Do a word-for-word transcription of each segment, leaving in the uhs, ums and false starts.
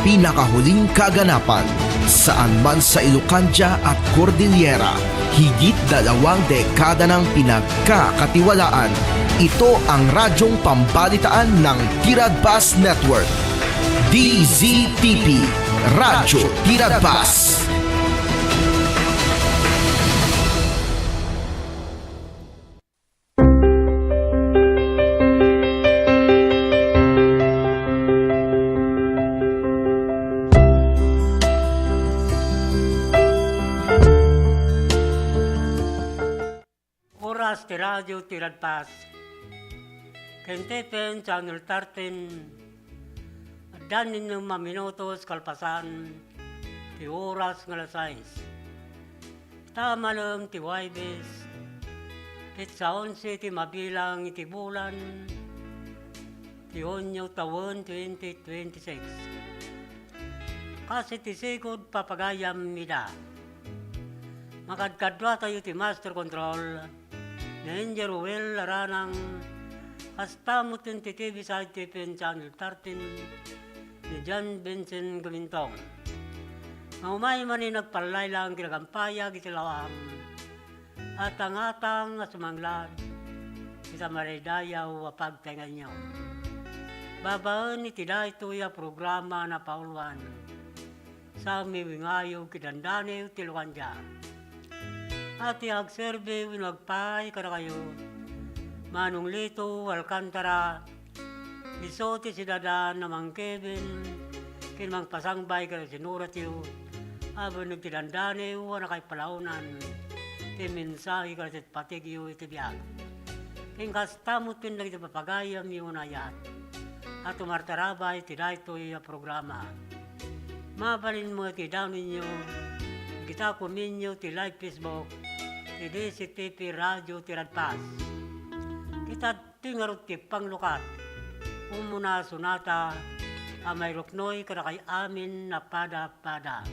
Pinakahuling kaganapan, saan man sa Ilocandia at Cordillera, higit dalawang dekada nang pinagkakatiwalaan. Ito ang radyong pambalitaan ng Tiradpas Network. D Z T P, Radyo Tiradpas. Oras ti Radyo Tiradpas. Ken T P N Channel thirteen, adda nino a minutos kalpasan ti oras nga alas sais. Ta malem ti Huwebes, petsa onse ti mabilang iti bulan ti Hunio tawen twenty twenty-six. Kas iti sigud papagayam ida, makadkaduatayo ti Master Control, ni Engineer Ruel Aranang, kasta met ti T V side ti T P N Channel thirteen ni John Vincent Gumintong. Nga umay manen agpallaylaeng kinagampayag iti lawam, atangatang a sumanglag ita madaydayaw a pagtaenganyo. Babaen iti daytoy a programa a napauluan, Sammi Wingayo iti Dandani ti Lukandia. A ti agserbi wenno agpaay kadakayo, Manong Lito Alcantara, isu ti sidadan a mangkibin ken mangpasangbay kadagiti sinuratyo a benneg ti Dandani a nakaipalaonan ti mensahe kadagiti patigyo iti biag. Ken kasta met ken dagiti papagayamyo nga naayat a tumartarabay iti daytoy a programa. Mabalin met ti idaonenyo, ita komenyo ti live Facebook ti D Z T P Radio Tiradpas. Ita ti ngarud ti panglukat, umuna a sonata a mairuknoy kadakay amin a pada-pada.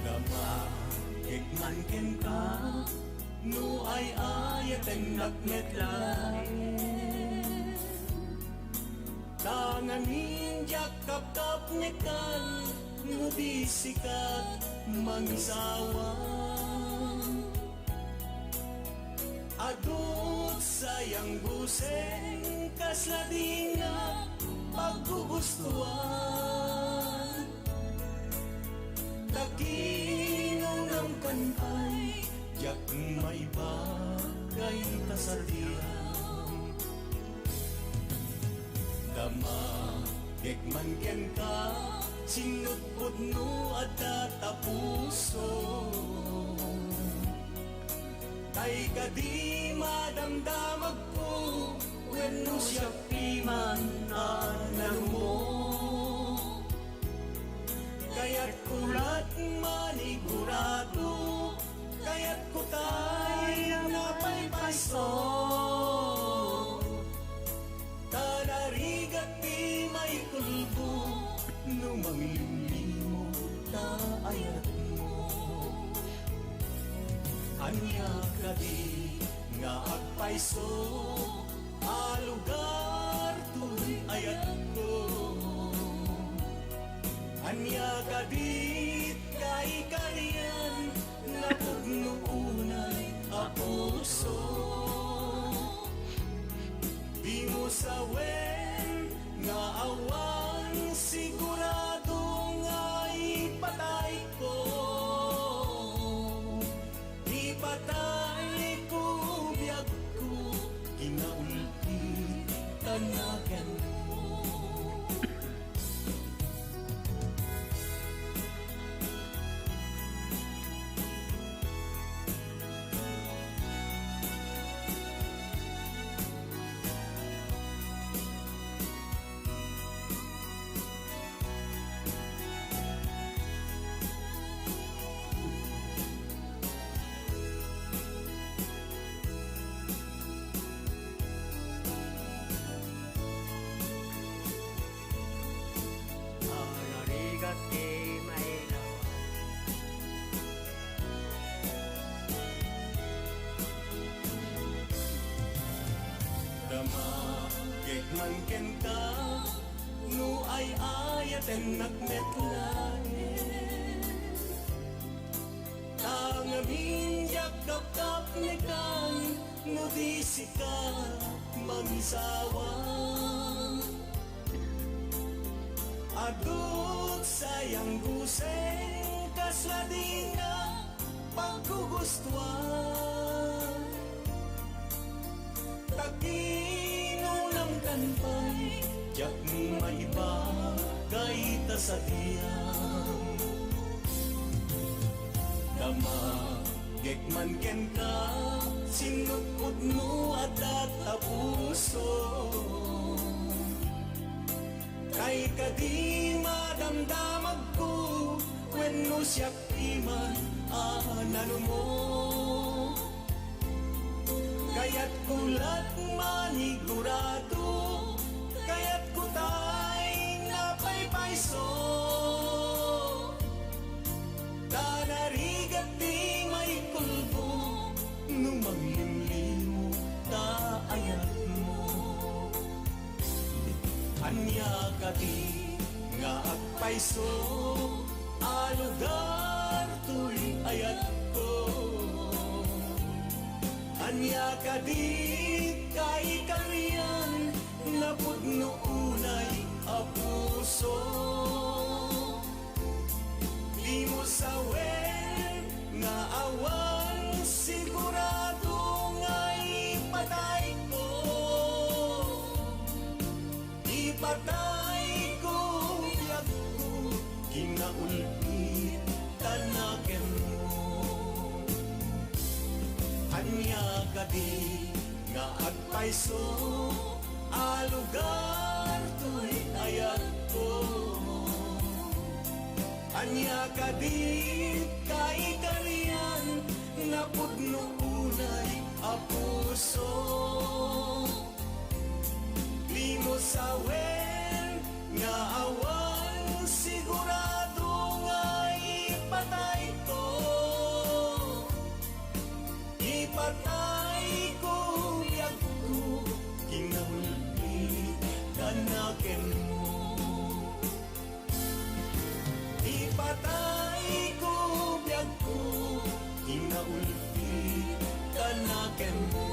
Damagek man kenka, no ay-ayatennak met laeng. Ta ngamin diak kapkapnekan no di sika mangisawa. Adu ti sayang buseng kasla dina paggugustuan. Ta kinunam pay, diak maibagay ta sadiak. Damagek man kenka, sinutpot no adda ta puso. Tay kadi madamdamagko, wenno siak piman a nalumo. Kayatko lat manigurado, kayatko tay napaypayso. Ta narigat ti maikulbo no manglimlimos ta ayatmo. Ania kadi nga agpayso a lugar toy ayatko? Ania kadi ti kaikarian napudno unay a puso? Dimo sawen nga awan sigurado nga ipatayko. Ipatayko biagko, kinaulkit ta naganmo. Kenka, no ay-ayatennak met laeng. Ta ngamin diak kapkapnekan no di sika mangisawa. Adut sayang guseng kasla dinga paggugustuan. Ta kinunamkan pay, diak maiba, kay ta sadiam. Damagek man kenka, sinupotmo a tatapuson. Kay kadi madamdamagko, wenno siak ti man a nanumo. Kayatko lat manigurado, kayatko tay napaypayso. Ta narigat ti maikulbo no manglimlimo ta ayatmo. Ania kadi nga agpayso a lugar toy ayatko? Ania kadi kaikarian napudno unay a puso? Dimo sawen nga awan sigurado nga ipatayko. Ipatayko biagko, kinaulpit ta nakenmo. Ania kadi nga agpayso a lugar toy ayatko? Ania kadi kaikarian napudno unay a puso? Dimo sawen nga awan sigurado nga ipatayko. Ipatayko biagko, kinaulpit ta nakenmo. Ipatayko biagko, kinaulpit ta nakenmo.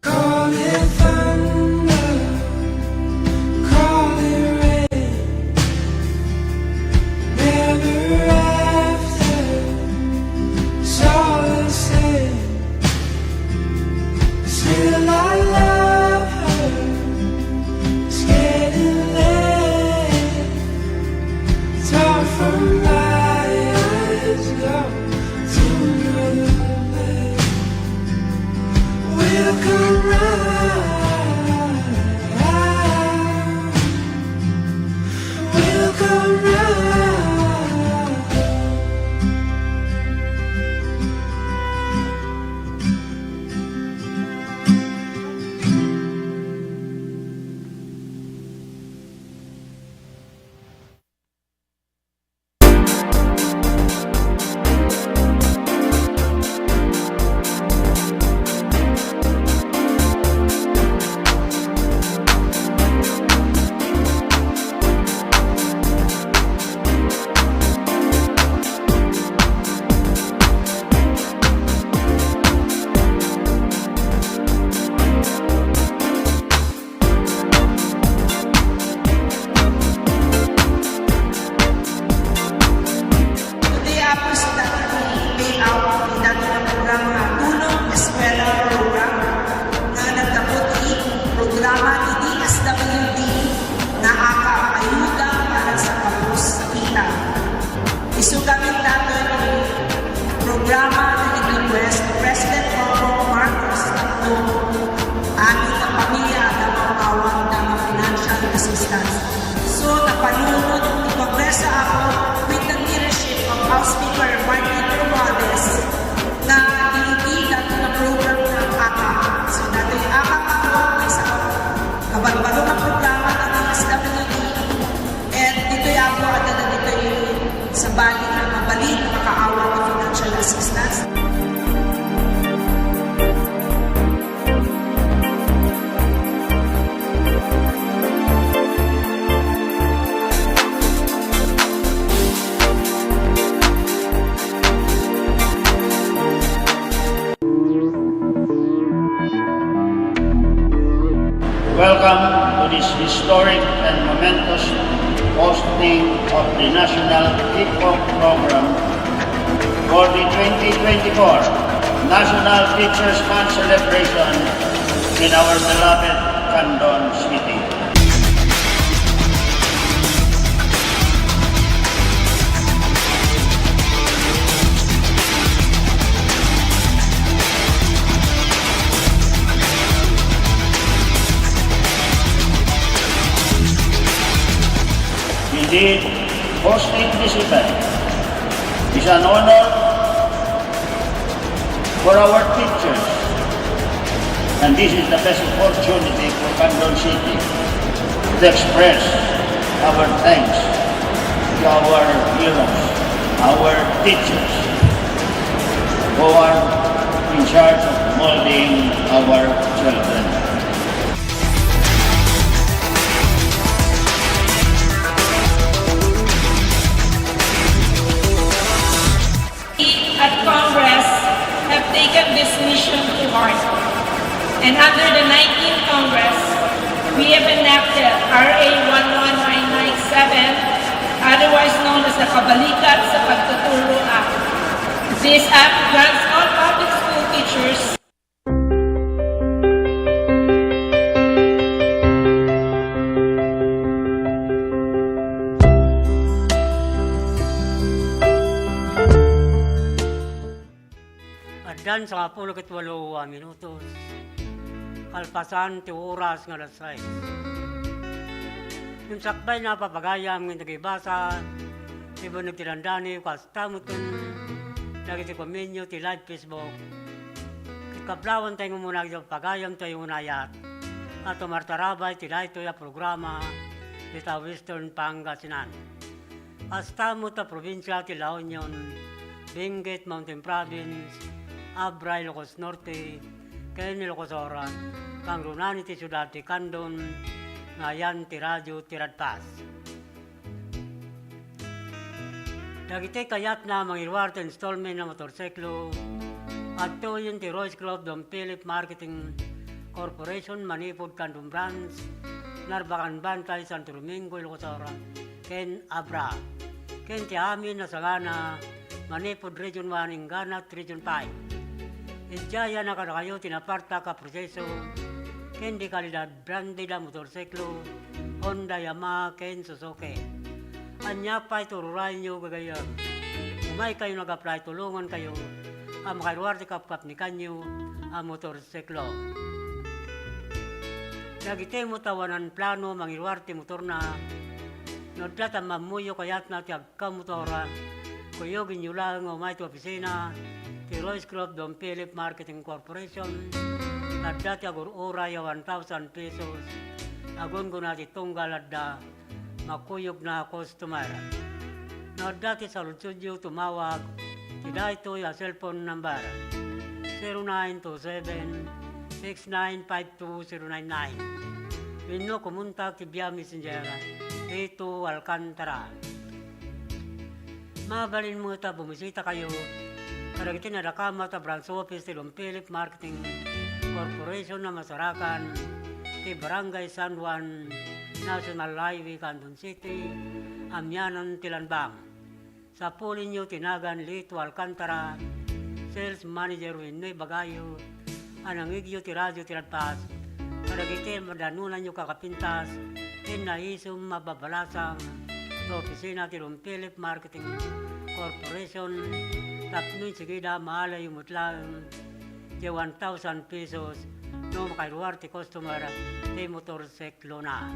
Call it thunder, call it rain, never after, it's all the same. Still I love her, it's getting late. It's hard for my eyes to go to another place. We'll come round, we'll come round. Today, Apo, is that we pay out in that programa, Tulong Eskwela Program, nga nagkaput ti programa ti D S W D nga akaayuda para sa gabos a kita. Isu gamin datoy ti programa nga nag-request ni President Bongbong Marcos Tatlo, amin a pamilya a maawat iti financial assistance. So, napanunot ti programa, Apo, with the leadership of House Speaker Martin Romualdez, Welcome to this historic and momentous hosting of the National Hip Hop Program for the twenty twenty-four National Teachers Month celebration in our beloved Candon City. Indeed, hosting this event is an honor for our teachers, and this is the best opportunity for Candon City to express our thanks to our heroes, our teachers, who are in charge of molding our children. We at Congress have taken this mission to heart, and under the nineteenth Congress, we have enacted R A one one nine nine seven, otherwise known as the Kabalikat sa Pagtuturo Act. This act grants all public school teachers Addan sangapulo ket walo a minutos, kalpasan ti oras nga alas sais. Ngem sakbay na papagayam ngem nagibasa ti bannag ti dandani, kasta met ken dagiti komenyo ti live Facebook. Ket kablawanta nga umuna iti pagayam tayo unayat a tumartarabay ti daytoy a programa dita Western Pangasinan. Kasta met a probinsia ti La Union, Benguet Mountain Province, Abra, Ilocos Norte, ken Ilocos Sur, kangrunaan iti siudad ti Candon, nga ayan ti Radio Tiradpas. Dagiti kayatna a mangiruar ti installment a motorsiklo, adtoyen ti Royce Club Don Philip Marketing Corporation, manipud Candon Branch, Narbacan Bantay, Santo Domingo, Ilocos Sur, ken Abra, ken ti amin a sagana manipud Region one, inggana Region five. Idiay a kadakayo ti napartak a proseso ken di kalidad branded a motorsiklo, Honda, Yamaha, ken Suzuki. Ania pay ti ururayenyo, gagayyem? Umaykayo nga apply, tulongankayo a makairuar ti kapkapnikanyo a motorsiklo. Dagiti met a awanan plano a mangiruar ti motorna, no adda ti ammammoyo kayatna ti agkamotor, kuyogenyo laeng nga umay ti opisina ti Royce Club Don Philip Marketing Corporation, adda ti agur-uray a one thousand pesos, agunggona ti tunggal adda makuyogna a customer. No adda ti saludsodyo, tumawag ti daytoy a cellphone number, zero nine two seven, six nine five two zero nine nine, wenno kumontak ti via messenger, Lito Alcantara. Mabalin met a bumisitakayo kadagiti nadakamat a branch office ti Don Philip Marketing Corporation a masarakan ti Barangay San Juan, National Highway, Candon City, amianan ti Lanbang. Sapulinyo ti nagan Lito Alcantara, sales manager, wenno ibagayo a nangngegyo ti Radio Tiradpas kadagiti madanonanyo kakapintas ken naiisem a babalasang ti opisina ti Don Philip Marketing Corporation tapno insigida, maalayo met laeng ti one thousand pesos no makairuar ti customer ti motorsiklona.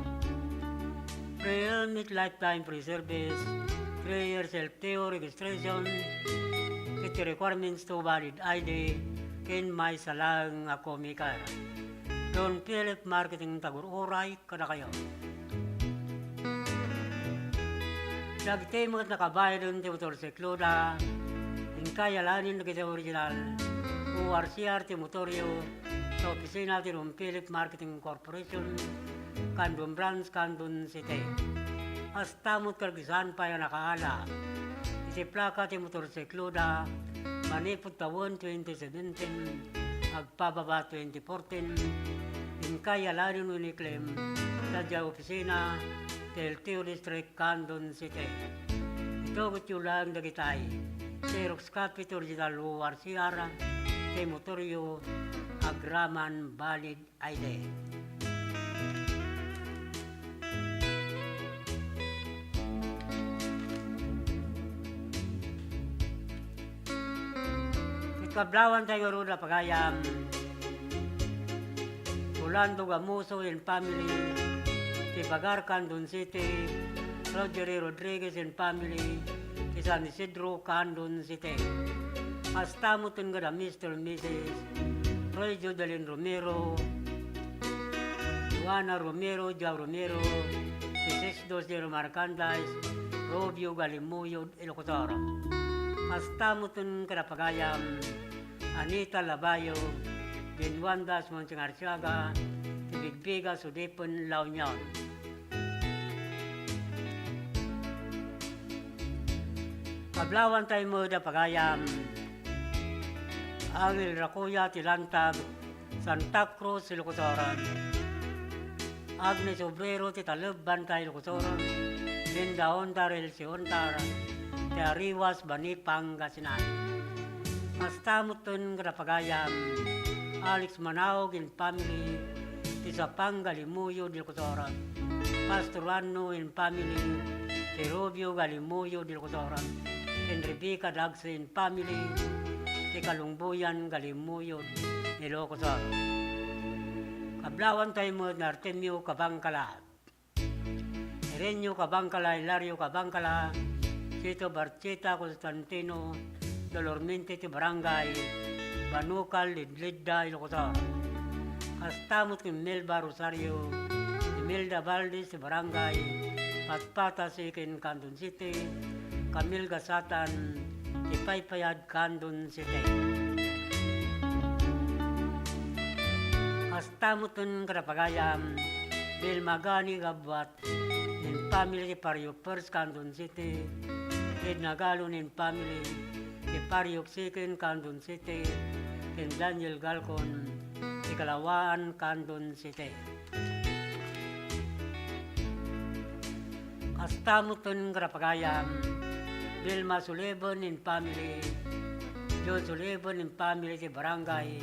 Free helmet, lifetime free service, three years L T O registration, iti requirements to valid I D, ken maysa laeng a co-maker. Don Philip Marketing, tagur-uray kadakayo. Dagiti met nakabayaden ti motorsikloda, Inkay alaen dagiti original O R C R ti motoryo ta opisina ti Ron Philip Marketing Corporation, Candon Branch, Candon City. Kasta met kadagiti saan pay a nakaala iti plaka ti motorsikloda manipud tawen twenty seventeen agpababa twenty fourteen, inkay alaen wenno iniklem sadiay opisina ti L T O District, Candon City. Itugotyo laeng dagitay: Xerox copy ti original O R C R ti motoryo agraman valid I D. Iti kablawantay ngarud a pagayam, Rolando Gamuso and family, ti Bagar, Candon City, Rogeri Rodriguez and family, ti San Isidro, Candon City. Kasta met ken kada Mister and Missus Roy Jodalin Romero, Juana Romero, Joao Romero, ti Sixto Zero Merchandise, Rubio Galimuyod, Ilocos Sur. Kasta met ken kada pagayam, Anita Labayo, Ginwanda Sumonsing Arsiaga, ti Bigbiga, Sudipen, La Union. Kablawantay met a pagayam, Angel Racoya ti Lantag, Santa Cruz, Ilocos Sur. Agnes Obrero ti Taleb, Bantay, Ilocos Sur. Linda Ontar, Elsie Ontar, ti Ariwas, Bani, Pangasinan. Kasta met ken kada pagayam, Alex Manaog and family, ti Sapang, Galimuyod, Ilocos Sur. Pastor Anno and family, ti Rubio, Galimuyod, Ilocos Sur. Ken Rebecca Dagse and family, ti Kalungboyan, Galimuyod, Ilocos Sur. Kablawantay met ni Artemio Cabangcala, Irenio Cabangcala, Hilario Cabangcala, Chito Barcheta, Constantino Dolormente ti Barangay Banucal, Lidlidda, Ilocos Sur. Kasta met ken Melba Rosario, Imelda Valdez ti Barangay Patpata, Siquem, Candon City, Camille Gasatan ti Paypayad, Candon City. Kasta met ken kada pagayam, Vilma Gani Gabuat and family ti Parrio First, Candon City, Edna Galon and family ti Parrio Second, Candon City, ken Daniel Galcon ti Kalawaan, Candon City. Kasta met ken kada pagayam, Vilma Sullivan and family, John Sullivan and family ti Barangay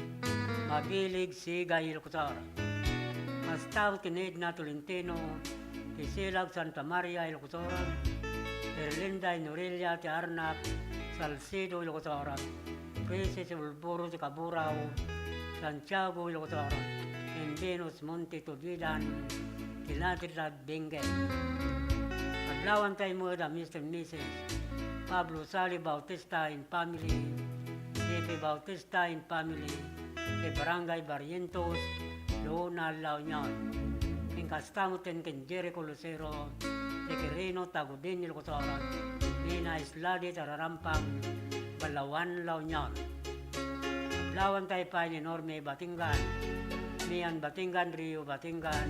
Mabilig, Sigay, Ilocos Sur. Kasta met ken Edna Tolentino ti Silag, Santa Maria, Ilocos Sur. Erlinda and Aurelia ti Arnap, Salcedo, Ilocos Sur. Princess Bulburo ti Kaburao, Santiago, Ilocos Sur, ken Venus Monte Tubilan ti Natividad, Benguet. Kablawantay met a Mister and Missus Pablo Sali Bautista and family, Pepe Bautista and family, ti Barangay Barrientos, Luna, La Union. Ken kasta met ken Jericho Lucero, ti Quirino, Tagudin, Ilocos Sur, Mina Islade, Tararampang, Balaoan, La Union. Kablawantay pay ni Norme Batingan, Mian Batingan, Rio Batingan,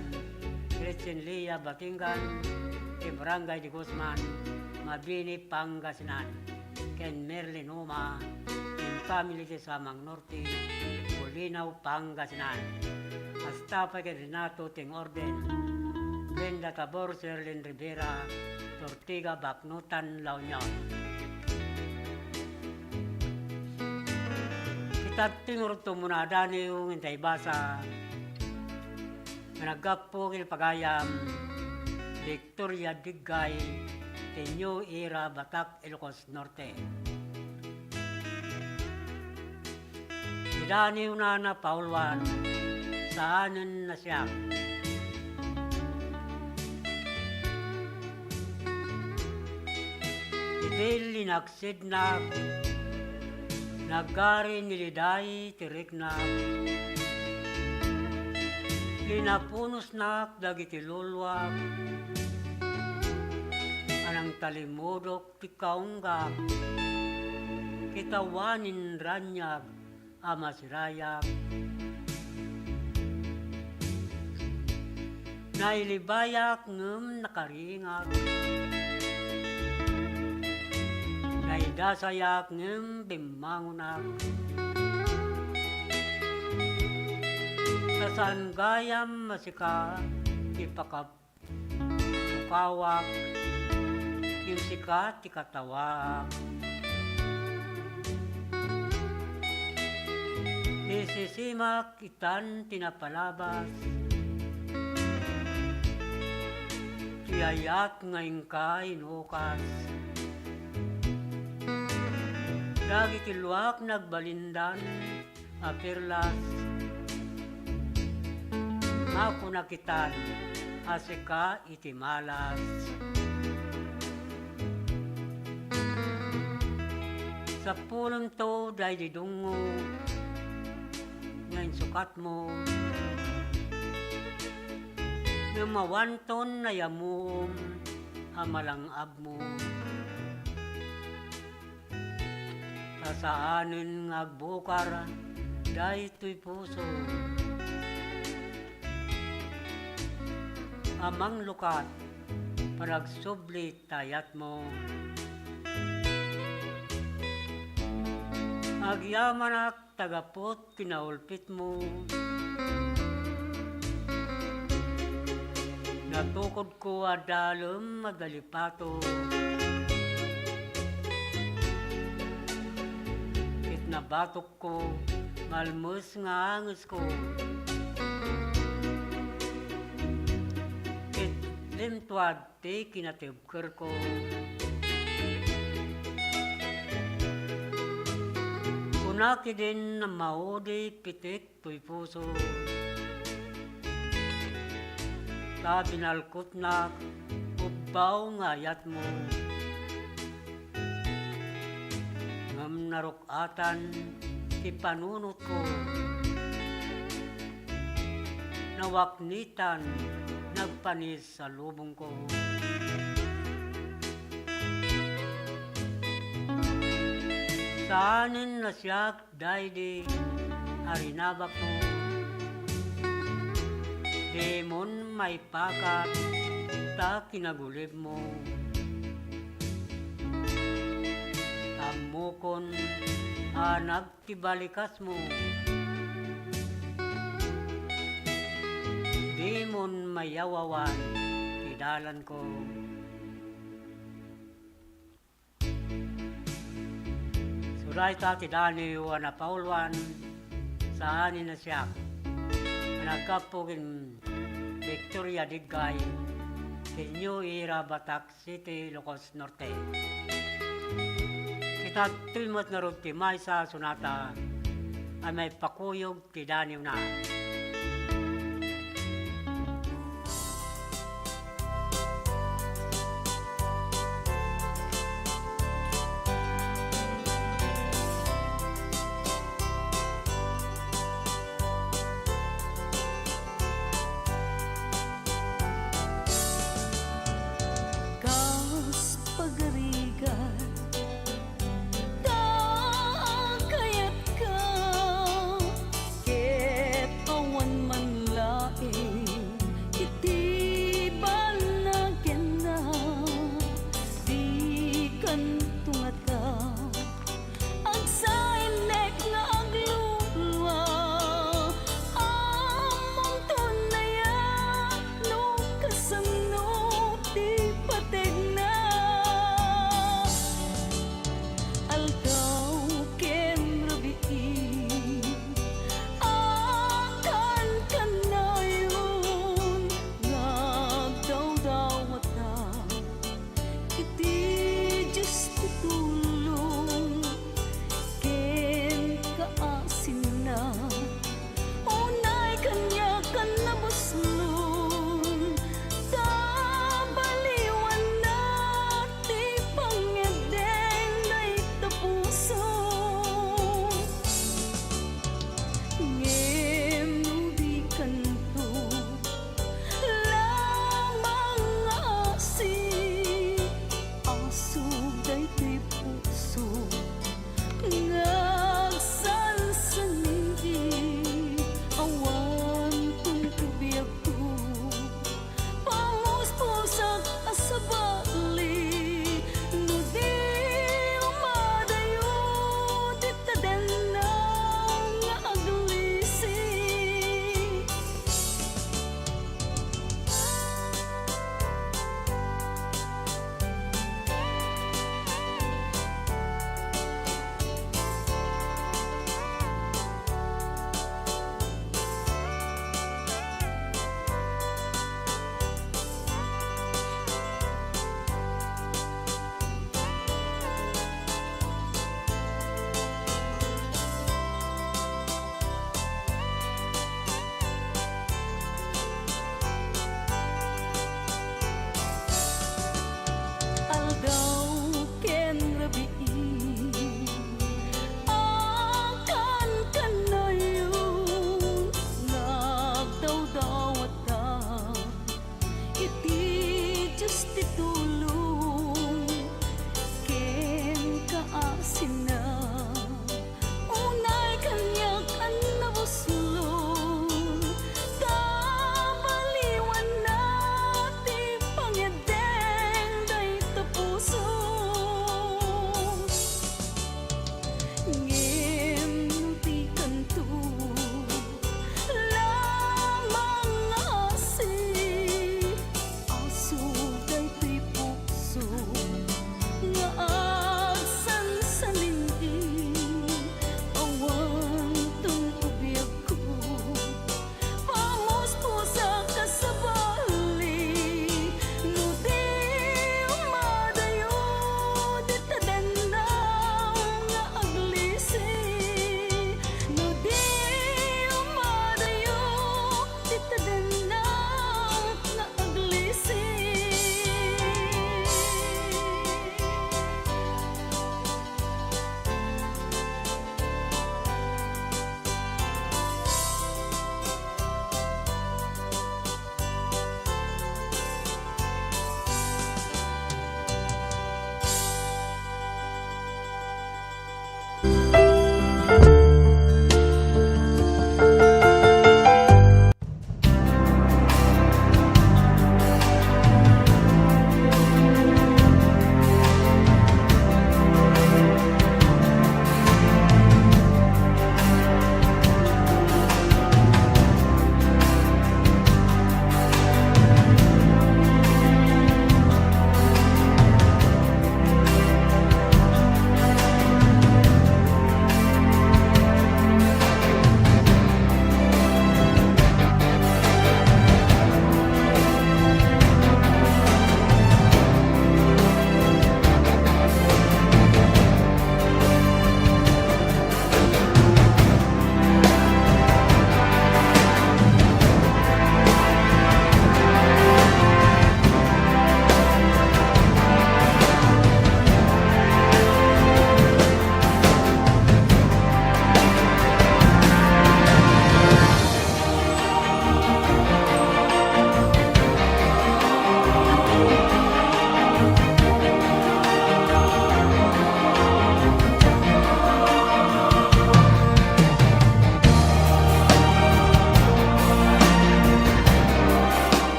Gretchen Lia Batingan, ti Barangay de Guzman, Mabini, Pangasinan, ken Merlin Uma and family ti Samang Norte, Bolinao, Pangasinan. Kasta pay ken Renato Ting Orden, Brenda Tabor, Sherlyn Rivera, Ortega, Bacnotan, La Union. Ita ti ngarud ti umuna a daniw nga intay ibasa nga naggapu iti pagayam Victoria Diggay ti New Era, Batac, Ilocos Norte. Idaniwna a napauluan, saanen a siak. Idi linaksidnak, nagari ni Liday ti riknak. Linapunosnak dagiti luluak a nangtalimudok ti kaunggak. Ket awanen raniag a masirayag. Nailibayak ngem nakaringak. Naidasayak ngem bimmangonak. Ta saan gayam a sika ti pakap- pukawak, ngem sika ti katawaak. Isisimak itan ti napalabas, ti ayat nga inka inukas. Dagiti luak nagbalindan, a perlas. Makunak itan a sika iti malas. Sapulonto daydi dungngo nga insukatmo, ngem awanton nayamuom a malang-abmo. Ta saanen nga agbukar daytoy puso a manglukat panagsubli ta ayatmo. Agyamanak ta gapu ti naulpitmo. Natukodko a dalem a dalipato. Ket nabatokko nga almes nga angesko. Ket limtuad ti kinatibkerko. Kuna kidin a maudi pitik toy puso. Ta binalkotnak ubbaw nga ayatmo. Ngem naruk-atan ti panunotko. Nawaknitan nagpanis a lubongko. Saanen a siak daydi a rinabakmo. Dimon maipakat ta kinagulibmo. Ammokon a nag- ti balikasmo. Dimon mayawawan ti dalanko. Surayta ti daniw a napauluan, saanen a siak, a naggapu ken Victoria Diggay, ken New Era Batak City, Ilocos Norte. Ket adtoy met ngarud ti maysa a sonata a maipakuyog ti daniwna. Kas pagarigat, ta kayatko, ket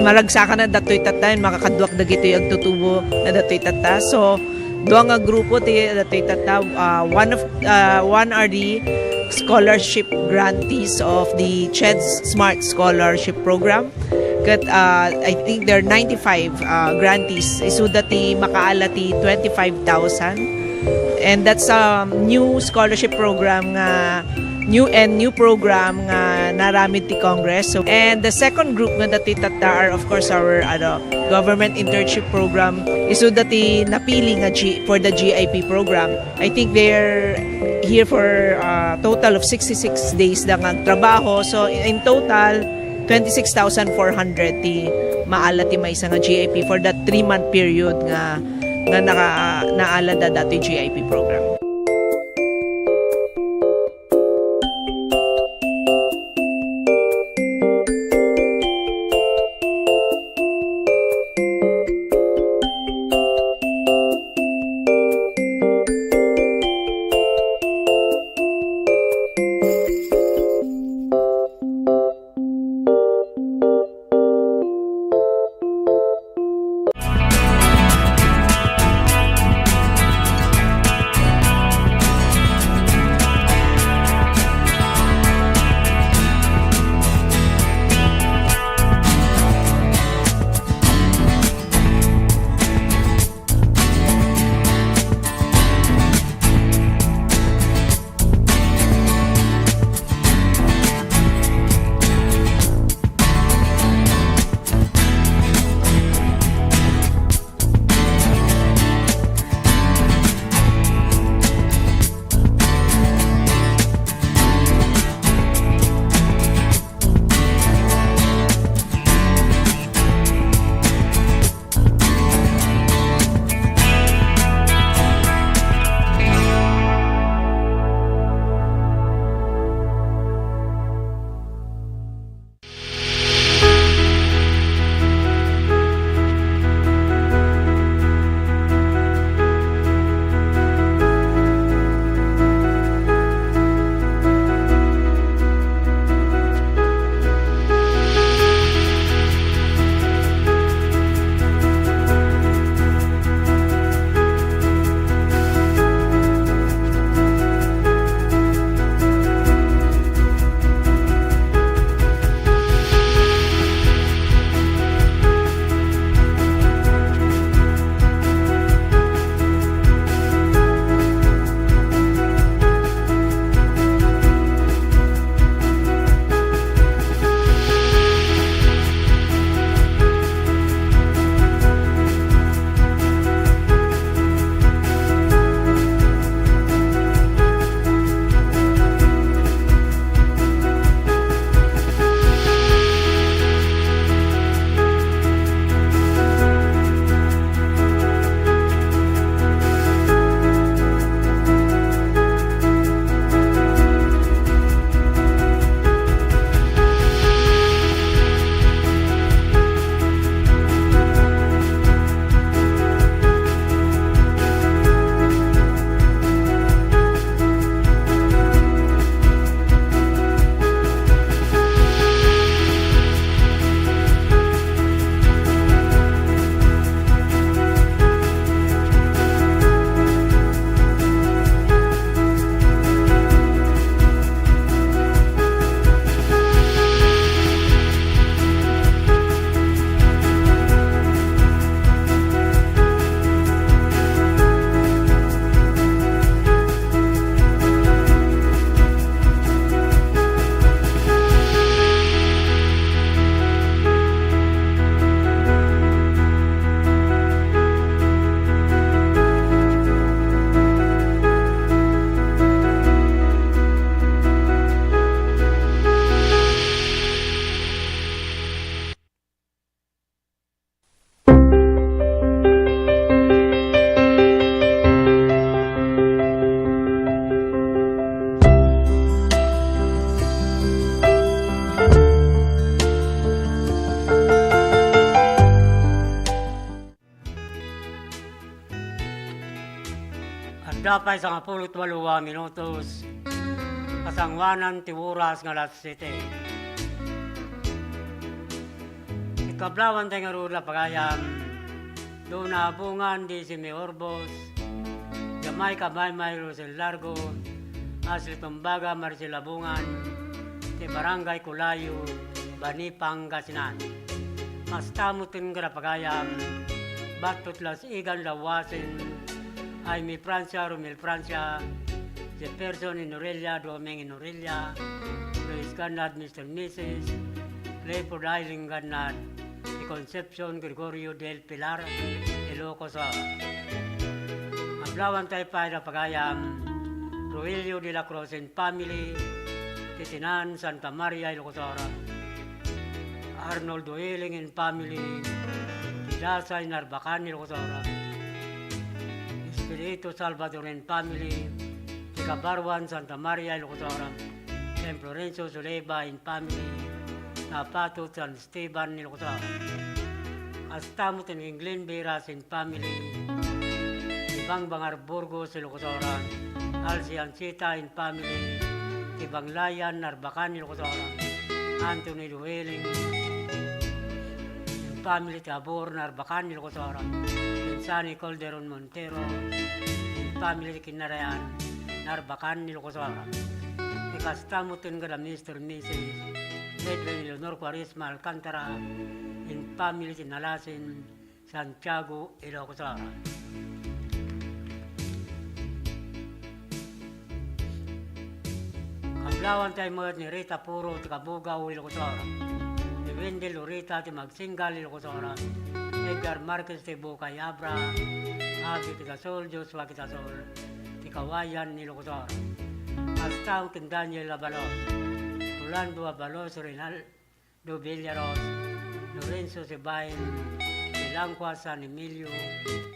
Naragsakan na datoy tatta, makakaduak dagitoy agtutubo na datoy tatta. So, dua nga grupo ti datoy tatta. Uh, one of uh, one are the scholarship grantees of the CHED's Smart Scholarship Program. Ket, uh, I think there are ninety-five uh, grantees. Isuda ti makaala ti twenty-five thousand. And that's a new scholarship program nga new and new program nga naramid ti Congress. So, and the second group nga dati tatta are, of course, our ano, government internship program. Isuda ti napili nga G, for the G I P program. I think they're here for a total of sixty-six days da nga agtrabaho. So, in total, twenty-six thousand four hundred ti maala ti maysa nga G I P for that three-month period nga, nga naka, naala da dati G I P program. Adda pay sangapulo ket walo a minutos, kasangoanan ti oras nga alas siete. Ket Kablawantay ngarud a pagayam, Dona Abungan, Desi May Orbos, Jamaica Maymay, Rosel Largo, Ashley Tumbaga, Maricel Abungan, ti Barangay Kulayo, Bani, Pangasinan. Kasta met ken kada pagayam, Battot Las Igan Lawasin, Jaime Francia, Romel Francia, Jefferson Inorella, Doming Inorella, Luis Gannad, Mister Missus Clifford Island Gannad, ti Concepcion Gregorio del Pilar, Ilocos Sur. Kablawantay pay da pagayam, Rogelio de la Cruz and family, ti Tinan, Santa Maria, Ilocos Sur. Arnold Duhiling and family, ti Dasay, Narbacan, Ilocos Sur. Espiritu Salvador and family, ti Kabaruan, Santa Maria, Ilocos Sur. Ken Florencio Suleba and family, Tapatot, San Esteban, Ilocos Sur. Kasta met ken Glenn Veras and family, ti Bangbangar, Burgos, Ilocos Sur. Alcian Sita and family, ti Banglayan, Narbacan, Ilocos Sur. Anthony Duhiling and family, ti Habor, Narbacan, Ilocos Sur. Ken Sunny Calderon Montero and family, ti Kinnarayan, Narbacan, Ilocos Sur. Ti kasta met ken kada Mister Missus Edwin Leonor Cuaresma Alcantara and family, ti Nalasen, Santiago, Ilocos Sur. Kablawantay met ni Rita Puro ti Cabugao, Ilocos Sur. Ni Wendell Lorita ti Magsinggal, Ilocos Sur. Edgar Marquez ti Bukay Abra, Abby Quitasol, Joshua Quitasol, ti Kawayan, Ilocos Sur. Kasta met ken Daniel Abalos, Rolando Abalos, Renal, Do Villaros, Lorenzo Sibayan, ti Langkua, San Emilio,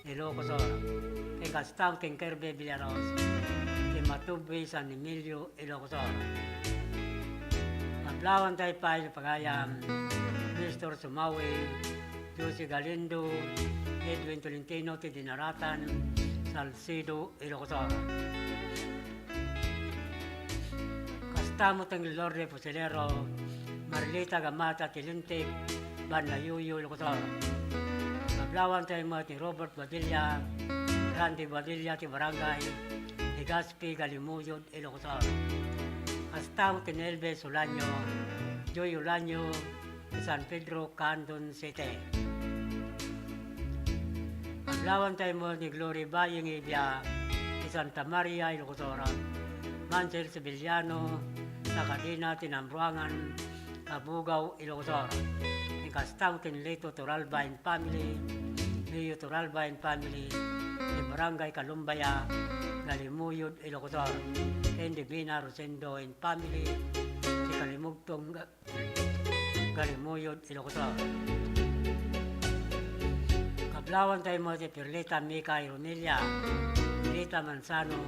Ilocos Sur. Ken kasta met ken Kirby Villaros, ti Matubui, San Emilio, Ilocos Sur. Kablawantay pay ti pagayam, Nestor Sumawi, Josie Galindo, Edwin Tolentino, ti Dinaratan, Salcedo, Ilocos Sur. Kasta met ken Lourdes Fusilero, Marlita Gamata ti Lintik, Banna Yuyo, Ilocos Sur. Kablawantay met ni Robert Badilla, Randy Badilla ti Barangay Legazpi, Galimuyod, Ilocos Sur. Kasta met ken Elvis Olaño, Joy Olaño, ti San Pedro, Candon City. Kablawantay met ni Glory Baying Ibia, ti Santa Maria, Ilocos Sur. Mansel Sevillano, Sakadina, ti Namruangan, Cabugao, Ilocos Sur. Ken kasta met ken Lito Toralba and family, Leo Toralba and family, ti Barangay Kalumbaya, Galimuyod, Ilocos Sur. Ken Divina Rosendo and family, ti Kalimugtong, Galimuyod, Ilocos Sur. Kablawantay met ni Perlita Mika Ironilla, Perlita Manzano,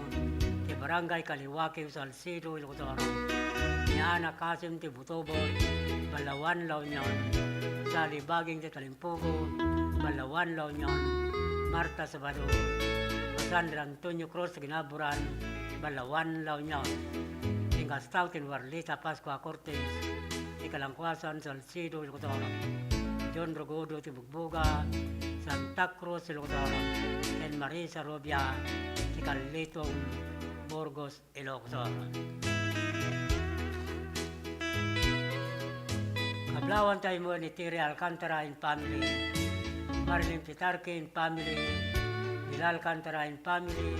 ti Barangay Kaliwakew, Salcedo, Ilocos Sur. Ni Ana Kasim ti Butobot, Balawan, La Union. Sally Baging ti Talimpugo, Balawan, La Union. Marta Sabado, Sandra Antonio Cruz, Ginaburan, Balawan, La Union. Ken kasta met ken Warlita Pascua Cortez, ti Kalangkuasan, Salcedo, Ilocos Sur. John Rogodo ti Bugboga, Santa Cruz, Ilocos Sur. Ken Marisa Rubia, ti Carletong, Burgos, Ilocos Sur. Kablawantay met ni Terry Alcantara and family, Marilyn Pitarque and family, Bilal Alcantara and family,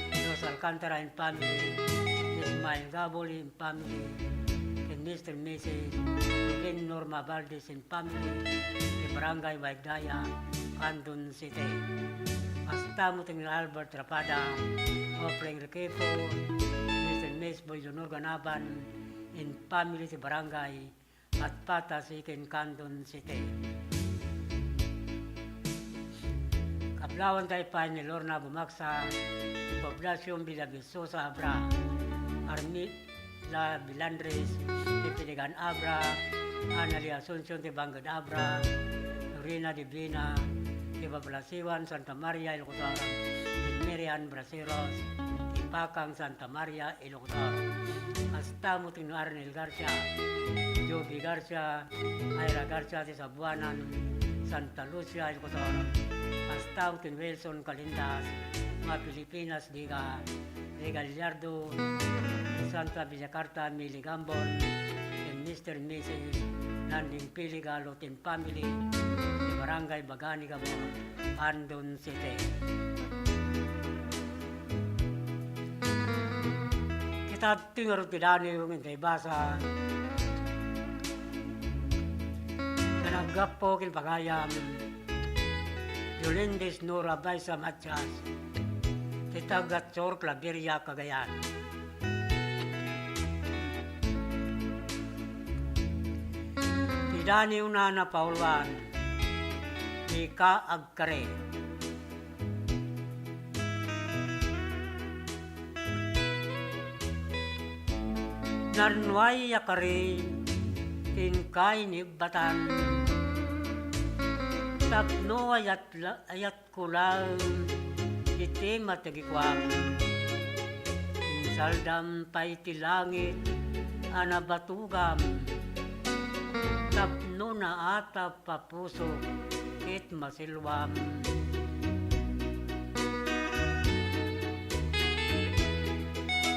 Dos Alcantara and family, Ismael Gabol and family, ken Mister and Missus Ruben Norma Valdez and family, ti Barangay Waigdaya, Candon City. Kasta met ken Albert Rapada, Offering Requejo, Mister and Miss Boy Leonor Ganaban, and family ti Barangay Patpata City, Candon City. Kablawantay pay ni Lorna Bumaksa, Poblacion Villavisosa Abra, Armila Bilandres, ti Piligan Abra, Anali Asuncion ti Bangked Abra, Lorena Divina, ti Babalasiwan, Santa Maria, Ilocos Sur, ken Miriam Braceros, ti Bakang Santa Maria, Ilocos Sur. Kasta met ken Arnel Garcia, Joby Garcia, Ira Garcia ti Sabuanan, Santa Lucia, Ilocos Sur. Kasta met ken Wilson Calindas, mga Pilipinas, Diga, Ray Gallardo, Santa Villacarta, Mili Gambon, ken Mister and Missus Nanding Pili Galo, ken family, ti Barangay Bagani Gabon, Andon City. Kita adtoy ngarud ti daniw nga intay basa, nga naggapu ken pagayam Jolindis Nora Baisa Matias, ti taga Sur Claveria, Cagayan. Ti daniwna a napauluan, Dika Agkari. Narnuay a kari ti inkay ni Batan, tapno ayat la-, ayatko laeng iti matagikuam. Insaldam pay ti langit a nabatugam, tapno naatap a pusok ket masilwam.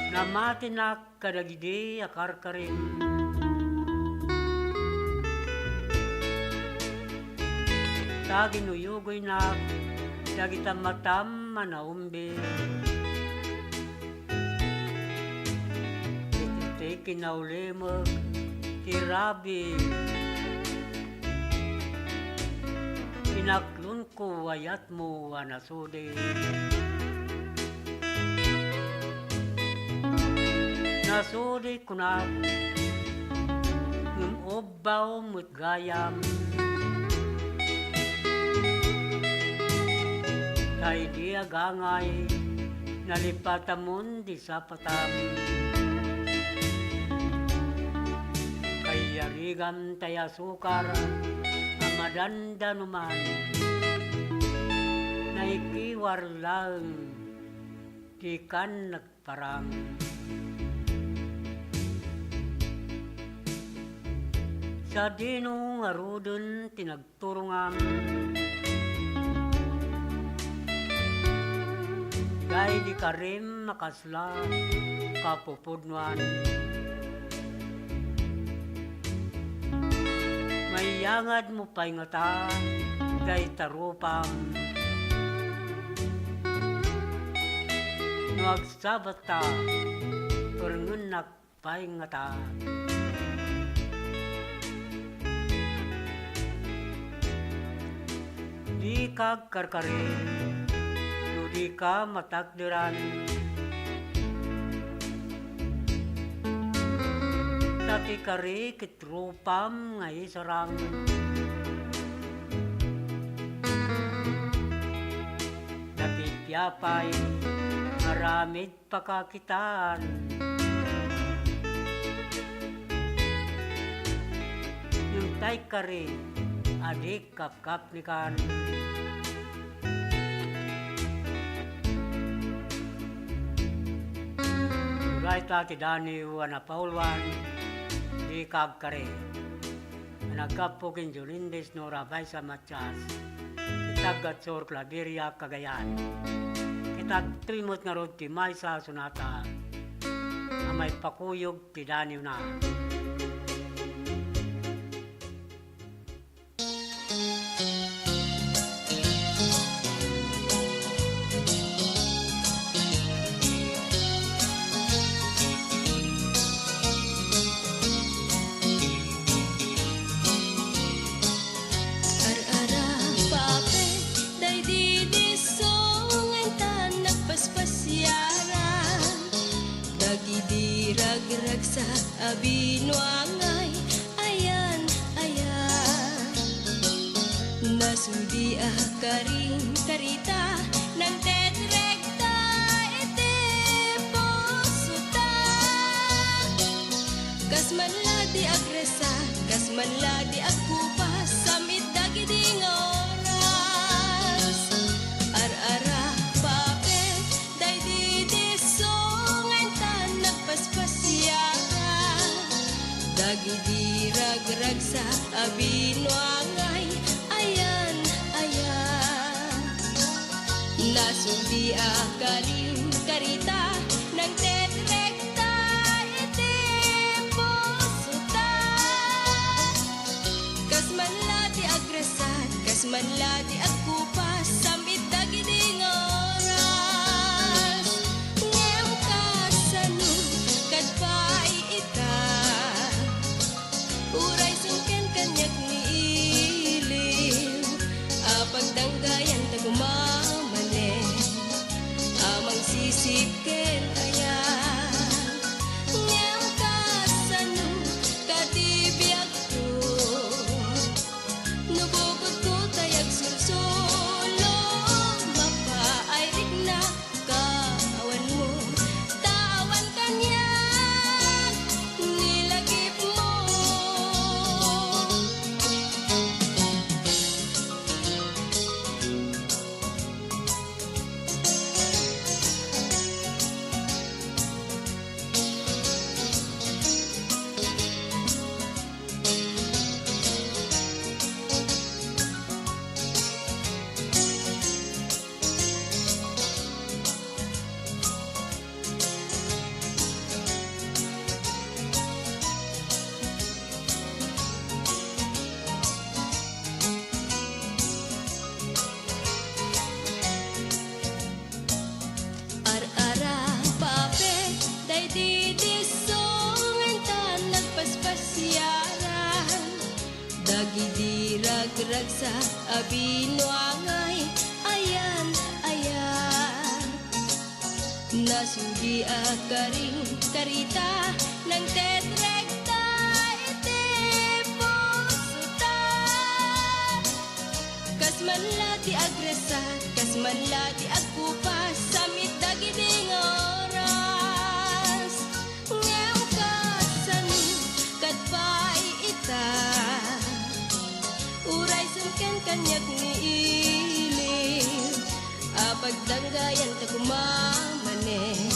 Namatinak kadagidi a karkarim, ta ginuyugoynak dagita matam a naumbi. Iti kinaulimek ti rabi, inaklonko ayatmo a nasudi. Nasudi kunak, ngem ubbaw met gayam. Ta idi agangay, nalipatamon ti sapatam. Kayyarigam tay asukar a madandanuman, naikiwar laeng ti kan nagparang. Sadino ngaruden ti nag- turongam. Daydi karim a kasla kapupudnoan. Maiyangadmo pay ngata dayta rupam. No agsabatta, perngennak pay ngata. Dika agkarkari no dika matakderan. Ta ti kari ket rupam nga isarang. Napipiapay, aramid pakakitaan. Ngem tay kari, adi kapkapnikan. Dayta ti daniw a napauluan, Dika Agkari. Naggapu ken Jolindis Nora Baisa Matias, ti taga Sur Claveria, Cagayan. Ket adtoy met ngarud ti maysa a sonata a maipakuyog ti daniwna. Ar-ara, pape, daydi disso nga intan nagpaspasiaran. Dagidi ragragsak a binuangay, ayan, ayan. Nasudi a karin karita, nangtetrekta iti pusota. Kas man la di agresa, kas man la di agkupas, samit dagidi nga oras. Ar-ara, pape, daydi disso Binuangay, ayan, ayan. Nasudi a karing karita, nangtedrekta iti pusota. Kas man la ti agrasat, kas man la ti agkupas, samit dagidi nga oras. Ngem kasano kad pay ita? Uray sungken kaniak ni ili a pagdanggayan ta koma manen a mangsisip ken aya. Ngem kasano kadi biagko? No bukodko tay agsulsulo, mapaayrik na ka awan mo, ta awan kaniak ni lagipmo. Ar-ara, pape, daydi disso, ngan ta nagpaspasiaran. Dagidi ragragsak a binuangay, ayan, ayan. Nasudi a karing karita, nangtedrekta iti pusota. Kas man la ti agrasat, kas man la ti agkupas, samit dagidi nga oras. Ngem kasano kad pay ita? Uray sungken kaniak ni ili a pagdanggayan ta koma manen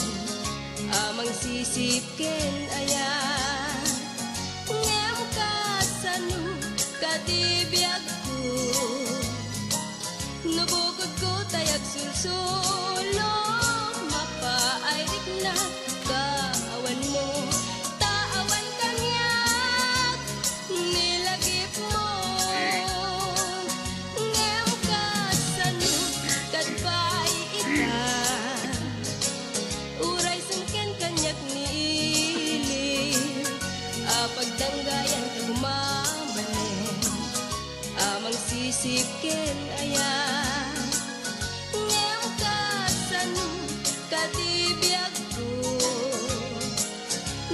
a mangsisip ken aya. Ngem kasano kadi biagko? No bukodko tay agsulsulo, mapaayrik na ka awan mo, ta awan kaniak ni lagipmo. Ngem kasano kad pay ita? Uray sungken kaniak ni ili a pagdanggayan ta koma manen a mangsisip ken aya. Ngem kasano kadi biagko?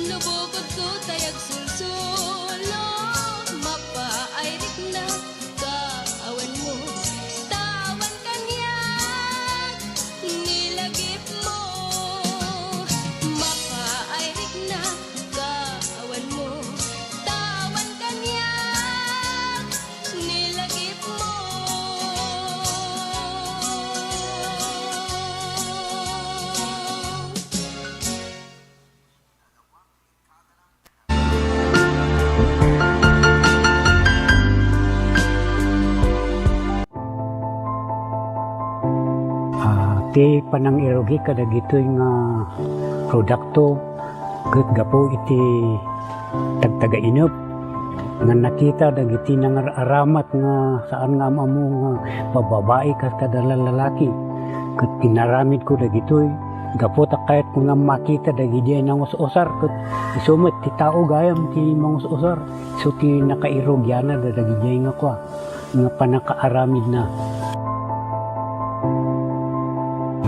No bukodko tay agsulsulo, mapaayrik na ka awan mo, ta awan kaniak ni lagipmo. Mapaayrik na ka awan mo, ta awan kaniak ni lagipmo. Ah, ti panangirugi kadagitoy nga produkto ket gapu iti tagtagainep nga nakita dagiti nangar-aramat nga saan nga am-ammo nga bababai kas kada lalaki. Ket inaramidko dagitoy gapu ta kayatko nga makita dagidiay nangus-usar ket isu met ti tao gayam ti mangus-usar. Isu ti nakairugianna dagijay nga kua, nga pannakaaramidna.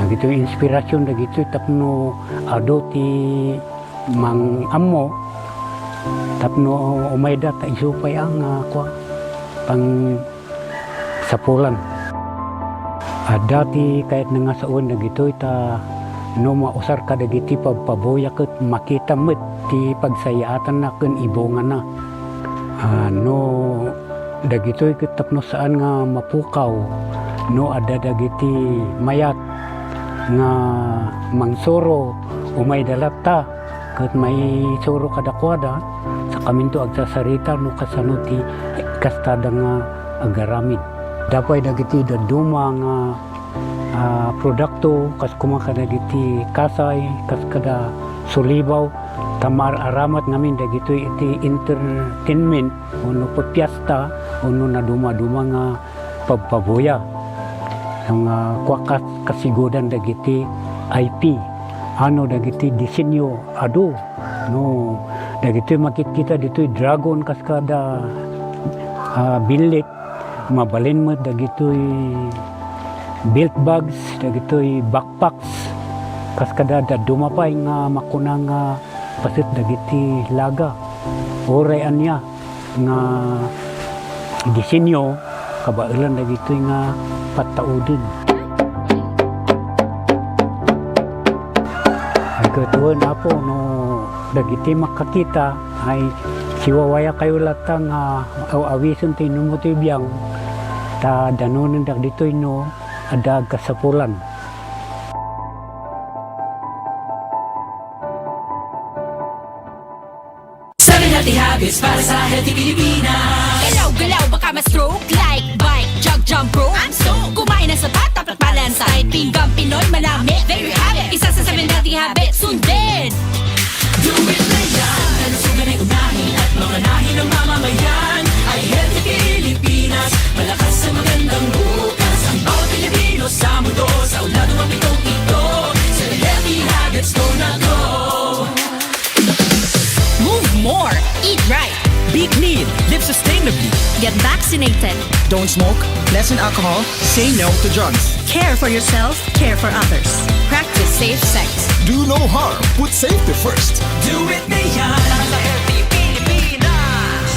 Dagitoy inspirasyon dagitoy tapno adu ti mang-ammo tapno umayda ta isu pay a nga kua, pangsapulan. Adda ti kayatna nga sawen dagitoy ta no mausar kadagiti pabpabuya ket makita met ti pagsayaatanna ken ibungana. Ah, no dagitoy ket tapno saan nga mapukaw no adda dagiti mayat nga mangsuro, umayda latta ket maisuro kadakuada, sakaminto agsasarita no kasano ti Kastada nga agaramid. Adda pay dagiti dadduma nga, ah, produkto, kas koma kadagiti kasay, kas kada sulibaw, ta maar-aramat ngamin dagitoy iti entertainment, wenno pipiesta, wenno nadumaduma nga pabpabuya. Nga kua kas-, kasigudan dagiti I P, ano dagiti disenyo, adu, no, dagitoy makitkita ditoy dragon kas kada, ah, billit, mabalin met dagitoy belt bags, dagitoy backpacks, kas kada dadduma pay nga makuna nga paset dagiti laga. Uray ania nga disenyo, kabaelan dagitoy nga pattauden. Ay, ket wen, Apo, no dagiti makakita, ay siwawayakayo latta nga aw-awisen ti inummo ti biang, ta danonen dagitoy no adda agkasapulan. Seven healthy habits para sa healthy Pilipinas. Galaw-galaw, baka ma-stroke. Like, bike, jog, jump rope. I'm stoked. Kumain ng sapat, dapat balansa. Kahit pinggang Pinoy, manamit. There you have it. Isa sa seven healthy habits. Sundin. Do it na yan. Kalusugan ay unahin at mamanahin ng mamamayan. Ay healthy Pilipinas. Malakas sa magandang bukas. Ang bawat Pilipino sa mundo. Sa ulado ang pitong ito. Seven healthy habits, go na go. Move more. Eat right. Be clean. Live sustainably. Get vaccinated. Don't smoke. Lessen alcohol. Say no to drugs. Care for yourself. Care for others. Practice safe sex. Do no harm. Put safety first. Do it na yan. Para sa healthy Pilipinas.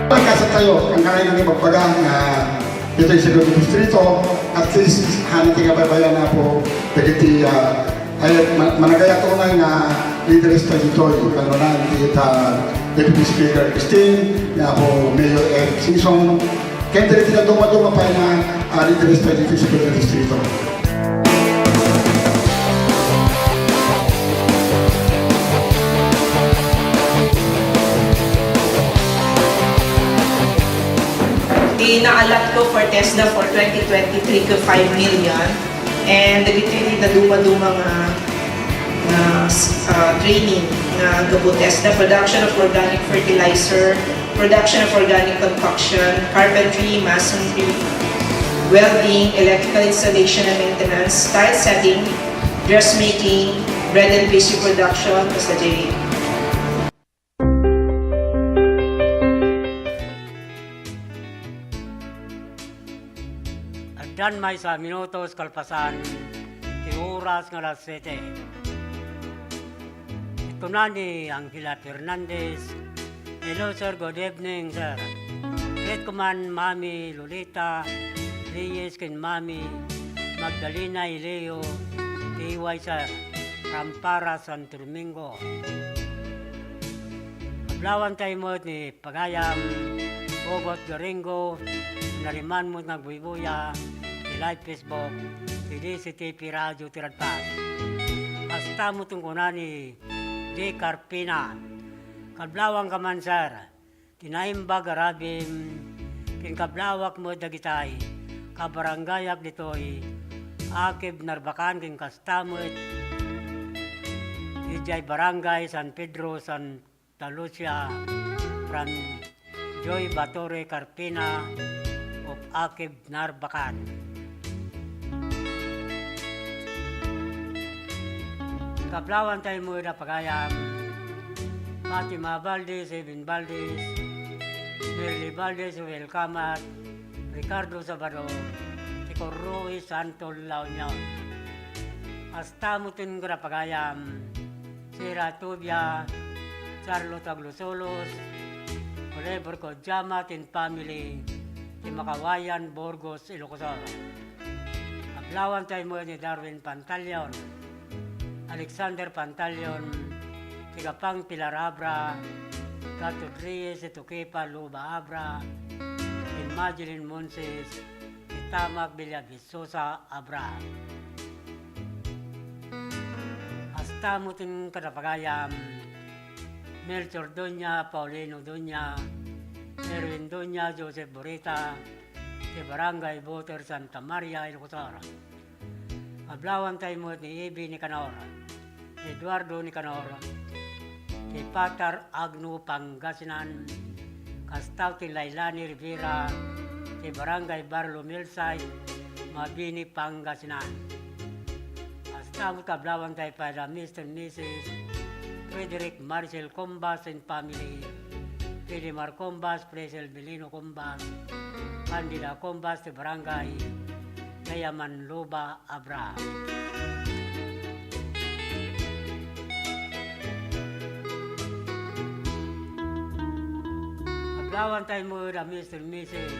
Pagkasat tayo, ang kailangan ipagpaga nga ditoy sa Distrito, at least, hana ti kabaybayan na po, dagiti, ah, ay, ma-, managayat unay nga leaders ta ditoy, kanunay, iti, ah, Deputy Speaker Christine, nga po Mayor Eric Singson, ken dagiti naduma-duma pay nga, ah, leaders ta ditoy sa Distrito. Ti naalat ko for TESDA for twenty twenty-three ko five million, and dagiti naduma-duma nga, nga, ah, training nga gapu TESDA, production of organic fertilizer, production of organic compaction, carpentry, masonry, welding, electrical installation and maintenance, tile setting, dressmaking, bread and pastry production, basta diri. Addan maysa a minutos kalpasan ti oras nga alas siete. Ito na ni Angela Fernandez. Hello, sir. Good evening, sir. Greet ko man Mami Lolita Reyes ken Mami Magdalena Ileo, T Y, sir, from Para, Santo Domingo. Kablawan tayo mo ni Pagayam, Obot Garingo, nariman mo nagbuybuya, ti live Facebook, ti D C T P Radio ti Radpas. Kasta mo tungkuna ni Di Carpina. Kablawan ka man, sir. Ti naimbag a rabim, ken kablawak met dagitay, kabarangayak ditoy, Akib Narbacan ken kasta met, idiay Barangay San Pedro, San Santa Lucia, from Joy Batore Carpina of Akib Narbacan. Kablawan tayo mo da pagayam. Fatima Valdez, Evan Valdez, Merly Valdez, Joel Camat, Ricardo Sabado, Tico Ruiz, Anton La Union. Hasta mo tin kada pagayam. Sira Tubia, Charlotte Aglusolos, Oliver Kodjama, tin family, ti Makawayan, Burgos, Ilocos Sur. Ablawan tayo mo ni Darwin Pantalion, Alexander Pantalion, ti Gapang Pilar Abra, Gato Reyes, Tukipa Luba Abra, ken Madeline Monses, ken Tamak Villavisosa Abra. Hasta met ken kadagiti pagayam, Melchor Doña, Paulino Doña, Erwin Doña, Joseph Burita, ti Barangay Boter Santa Maria, Ilocos Sur. Ablawantay met ni Ebi Nicanor, Eduardo Nicanor, ti Patar Agno, Pangasinan, kasta ti Lailani Rivera, ti Barangay Barlo Milsay, Mabini, Pangasinan. Kasta met ablawantay pay da Mister Missus Frederick Marcel Combas and family, Filimar Combas, Fresel Melino Combas, Candida Combas, ti Barangay Kayaman Luba, Abra. Ablawantay met da Mister Missus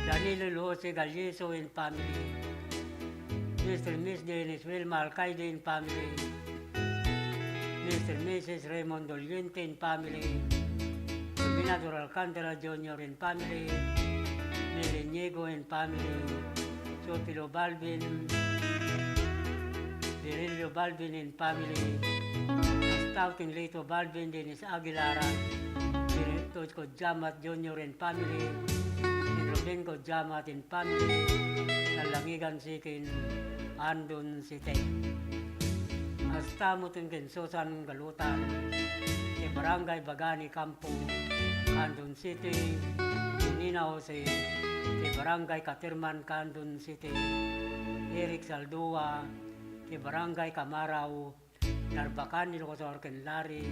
Danilo Jose Galliso and family, Mister Miss Dennis Wilma Alcaide and family, Mister Missus Raymond Doliente and family, Dominador Alcantara Junior and family, Meleniego and family, Sotelo Balvin, Virilio Balvin and family, Stouting Lito Balvin, Dennis Aguilara, Benito Codiamat Junior and family, and Ruben Codiamat and family, Kalangigan Sikin, Andon City. Hasta met ken Susan Galutan, ti Barangay Bagani Campo, Andon City, Nina Jose, ti Barangay Caterman, Candon City, Eric Saldua, ti Barangay Camarao, Narbacan, Ilocos Sur, ken Larry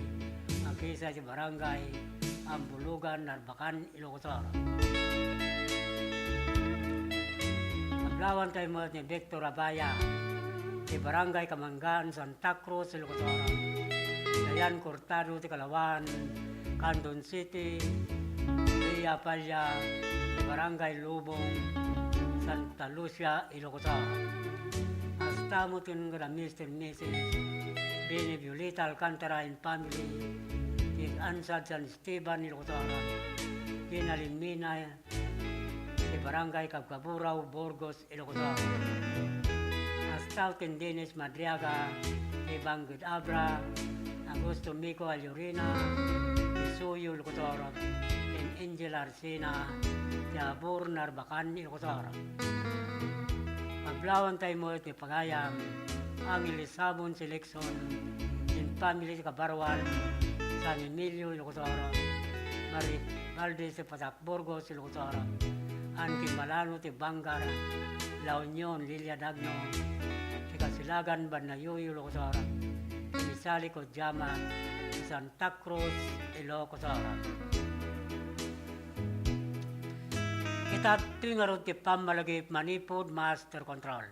Aguisa, ti Barangay Ambulugan, Narbacan, Ilocos Sur. Ablawantay met ni Victor Abaya, ti Barangay Kamangan, Santa Cruz, Ilocos Sur. Dayan Cortado, ti Kalawan, Candon City, Ria Palla, ti Barangay Lubong, Santa Lucia, Ilocos Sur. Hasta met ken kada Mister Missus Bini Violeta Alcantara and family, ti Ansad San Esteban, Ilocos Sur. Gina Limina, ti Barangay Cabcaburao, Burgos, Ilocos Sur. Hasta ken Dennis Madriaga, ti Bangged Abra, Augusto Mico Alurina, ti Suyo, Ilocos Sur, ken Angel Arsena, ti Abor, Narbacan, Ilocos Sur. Ablawantay met ti pagayam, Angeles Sabon Selection, and family, ti Kabarwal, San Emilio, Ilocos Sur, Marie Valdez, ti Patak Burgos, Ilocos Sur, Ann Kimbalano, ti Bangar, La Union, Lilia Dagno, ti Kasilagan, Banna Yuyu, Ilocos Sur, ti Sally Codiamat, ti Santa Cruz, Ilocos Sur. Ita daytoy ngarud ti pammalagip manipud Master Control.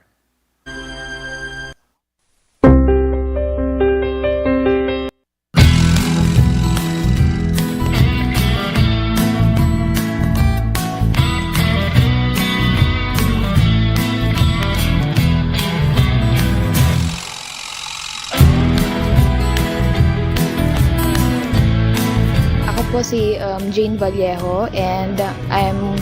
Ako po si, um, Jane Vallejo, and I'm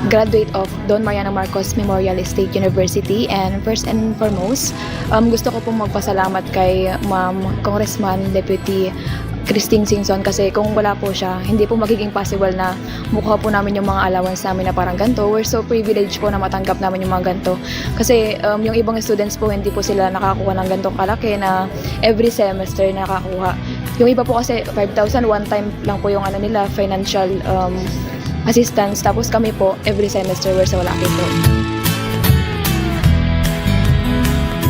graduate of Don Mariano Marcos Memorial State University. And first and foremost, um, gusto ko pong magpasalamat kay Ma'am Congressman Deputy Christine Singson, kasi kung wala po siya, hindi po magiging possible na makuha po namin yung mga allowance namin na parang ganito. We're so privileged po na matanggap namin yung mga ganito. Kasi, um, yung ibang students po, hindi po sila nakakuha ng ganitong kalaki na every semester nakakuha. Yung iba po kasi, five thousand, one time lang po yung ano nila, financial, um, assistance. Tapos kami po, every semester, we're so lucky po.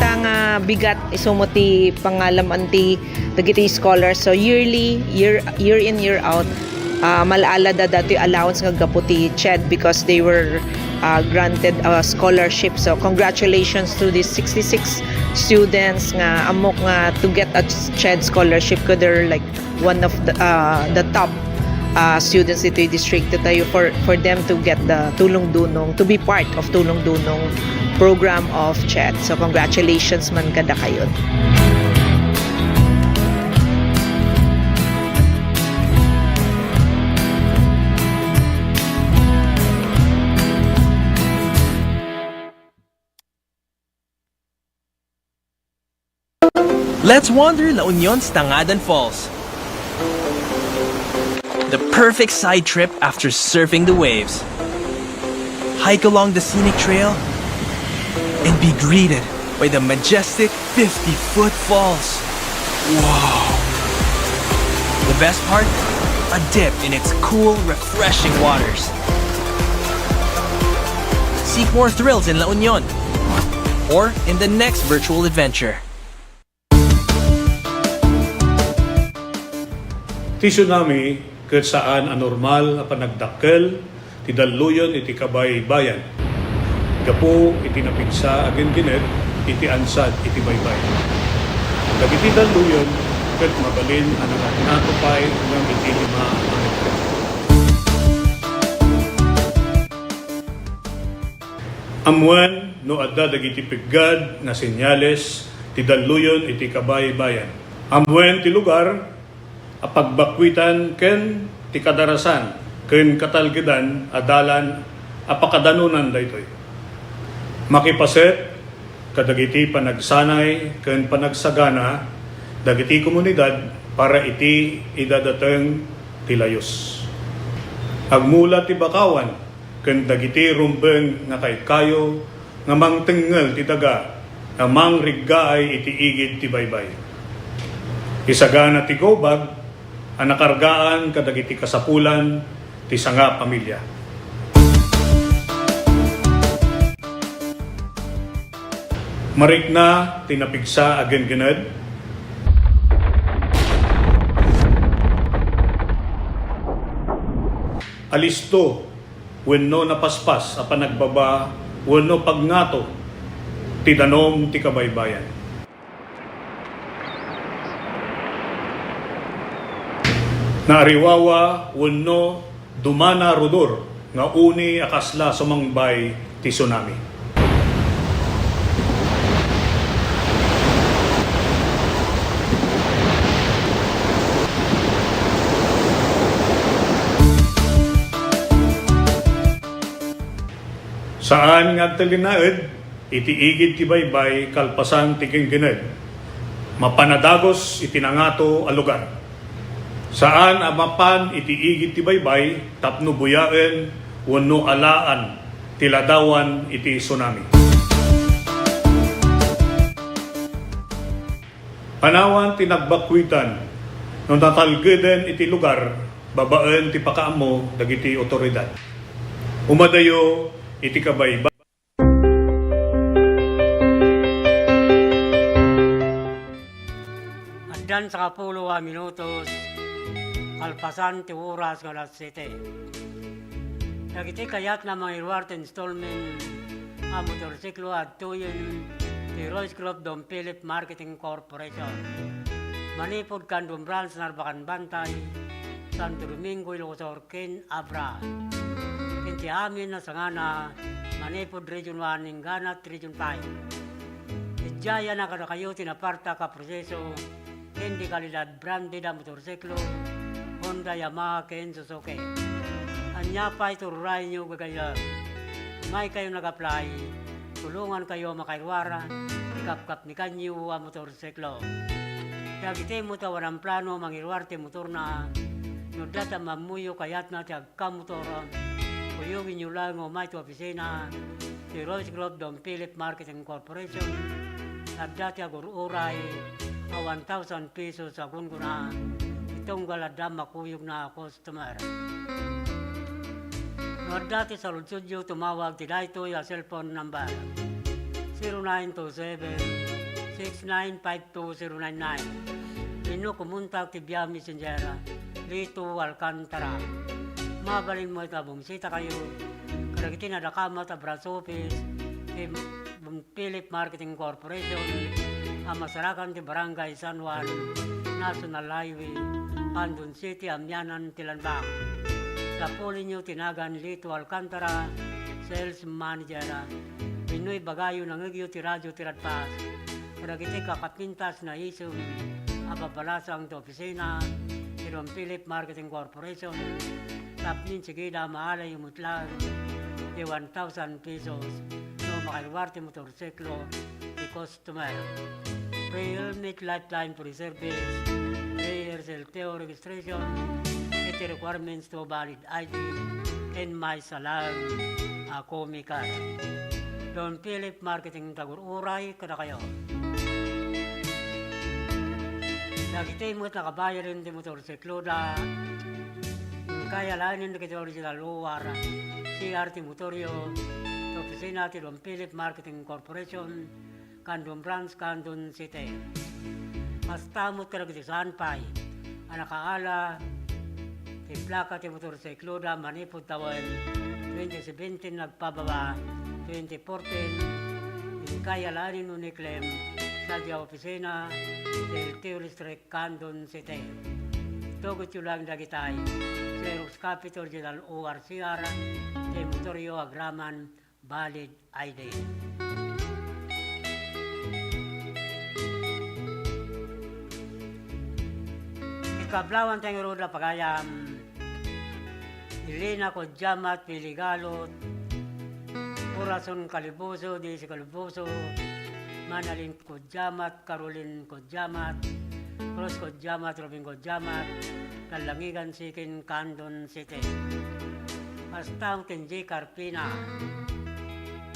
Ta nga bigat, isu met ti pangalam-an ti dagiti scholars. So yearly, year, year in, year out, ah, mal-ala da datoy allowance nga gapu ti CHED because they were, ah, granted a scholarship. So congratulations to these sixty-six students nga ammok nga to get a CHED scholarship, 'cause they're like one of the, ah, the top, ah, students ditoy distrito tayo for, for them to get the Tulong Dunong, to be part of Tulong Dunong program of CHED. So congratulations man kadakayon. Let's wander La Union's Tangadan Falls. The perfect side trip after surfing the waves. Hike along the scenic trail and be greeted by the majestic fifty-foot falls. Wow! The best part? A dip in its cool, refreshing waters. Seek more thrills in La Union or in the next virtual adventure. Ti tsunami ket saan a normal a panagdakkel ti dalluyon iti kabaybayan. Gapu iti napigsa a ginggined iti ansad iti baybay. Dagiti dalluyon ket mabalin a nangatngato pay ngem iti lima a metro. Ammoen no adda dagiti peggad nga senyales ti dalluyon iti kabaybayan. Ammoen ti lugar a pagbakkuitan ken ti kadarasan ken katalgedan a dalan a pakadanonan daytoy. Makipaset kadagiti panagsanay ken panagsagana dagiti komunidad para iti idadateng ti layus. Agmula ti bakawan ken dagiti rumbeng nga kaykayo nga mangtengngel ti daga nga mangriggaay iti igid ti baybay. Isagana ti go bag a nakargaan kadagiti kasapulan ti sanga pamilia. Marikna ti napigsa a ginggined. Alisto wenno napaspas a panagbaba wenno pagngato ti danum ti kabaybayan. Naariwawa wenno dumana rudor nga uni a kasla sumangbay ti tsunami. Saan nga agtalinaed iti igid ti baybay kalpasan ti ginggined. Mapan a dagus iti nangato a lugar. Saan a mapan iti igid ti baybay tapno buyaen wenno alaan ti ladawan iti tsunami. Panawan ti nagbakkuitan no natalgeden iti lugar babaen ti pakaammo dagiti otoridad. Umadayo iti kabaybay. Addan sangapulo a minutos kalpasan ti oras nga alas siete. Dagiti kayatna a mangiruar ti installment a motorsiklo, adtoyen ti Royce Club Don Philip Marketing Corporation. Manipud Candon Branch, Narbacan Bantay, Santo Domingo, Ilocos Sur, ken Abra. Ken ti amin a sangana, manipud Region one inggana ti Region five. Idiay a kadakayo ti napartak a proseso ken di kalidad branded a motorsiklo, Honda, Yamaha, ken Suzuki. Ania pay ti urayyo, gagayyem? Umaykayo nag-apply, tulongankayo a makairuar ti kapkapnikanyo a motorsiklo. Dagiti met a awan plano a mangiruar ti motorna, no adda ti ammoyo kayatna ti agkamotor, kuyogenyo laeng nga umay ti opisina ti Royce Club Don Philip Marketing Corporation. Adda ti agur-uray a one thousand pesos a gunggona ti tunggal adda makuyogna a customer. No adda ti saludsodyo, tumawag ti daytoy a cellphone number, zero nine two seven, six nine five two zero nine nine. Wenno kumontak ti via messenger, Lito Alcantara. Mabalin met a bumisitakayo kadagiti nadakamat a branch office ti Don Philip Marketing Corporation a masarakan ti Barangay San Juan, National Highway, Andon City, amianan ti Lanbang. Sapulenyo ti nagan Lito Alcantara, Sales Manager. Wenno ibagayo, nangngegyo ti radio ti Radfast kadagiti kakapintas nga isem a babalasang ti opisina ti Don Philip Marketing Corporation, tapno insigida, maalayo met laeng ti one thousand pesos no makairuar ti motorsiklo ti customer. Pre-Helmet Lifeline Free Service, Pre-Health Registration, iti requirements to valid I D, ken maysa laeng a commie card. Don Philip Marketing, tagur-uray kadakayo. Dagiti met nakabayaden ti motorsikloda, inkay alaenen dagiti original O R C R ti motoryo, ti opisina ti Don Philip Marketing Corporation, Candon Branch, Candon City. Kasta met kadagiti saan pay a nakaala ti plaka ti motorsikloda manipud tawen twenty seventeen agpababa twenty fourteen, inkay alaenen wenno iklem sadiay opisina ti L T O District, Candon City. Itugotyo laeng dagitay: xerox copy ti original O R C R ti motoryo agraman valid I D. Ikablawanta ngarud a pagayam, Elena Codiamat Piligalot, Corazon Caliboso, Daisy Caliboso, Manalin Codiamat, Caroline Codiamat, Cruz Codiamat, Robin Codiamat, Kalangigan Sikin, Candon City. Kasta met ken Jay Carpina,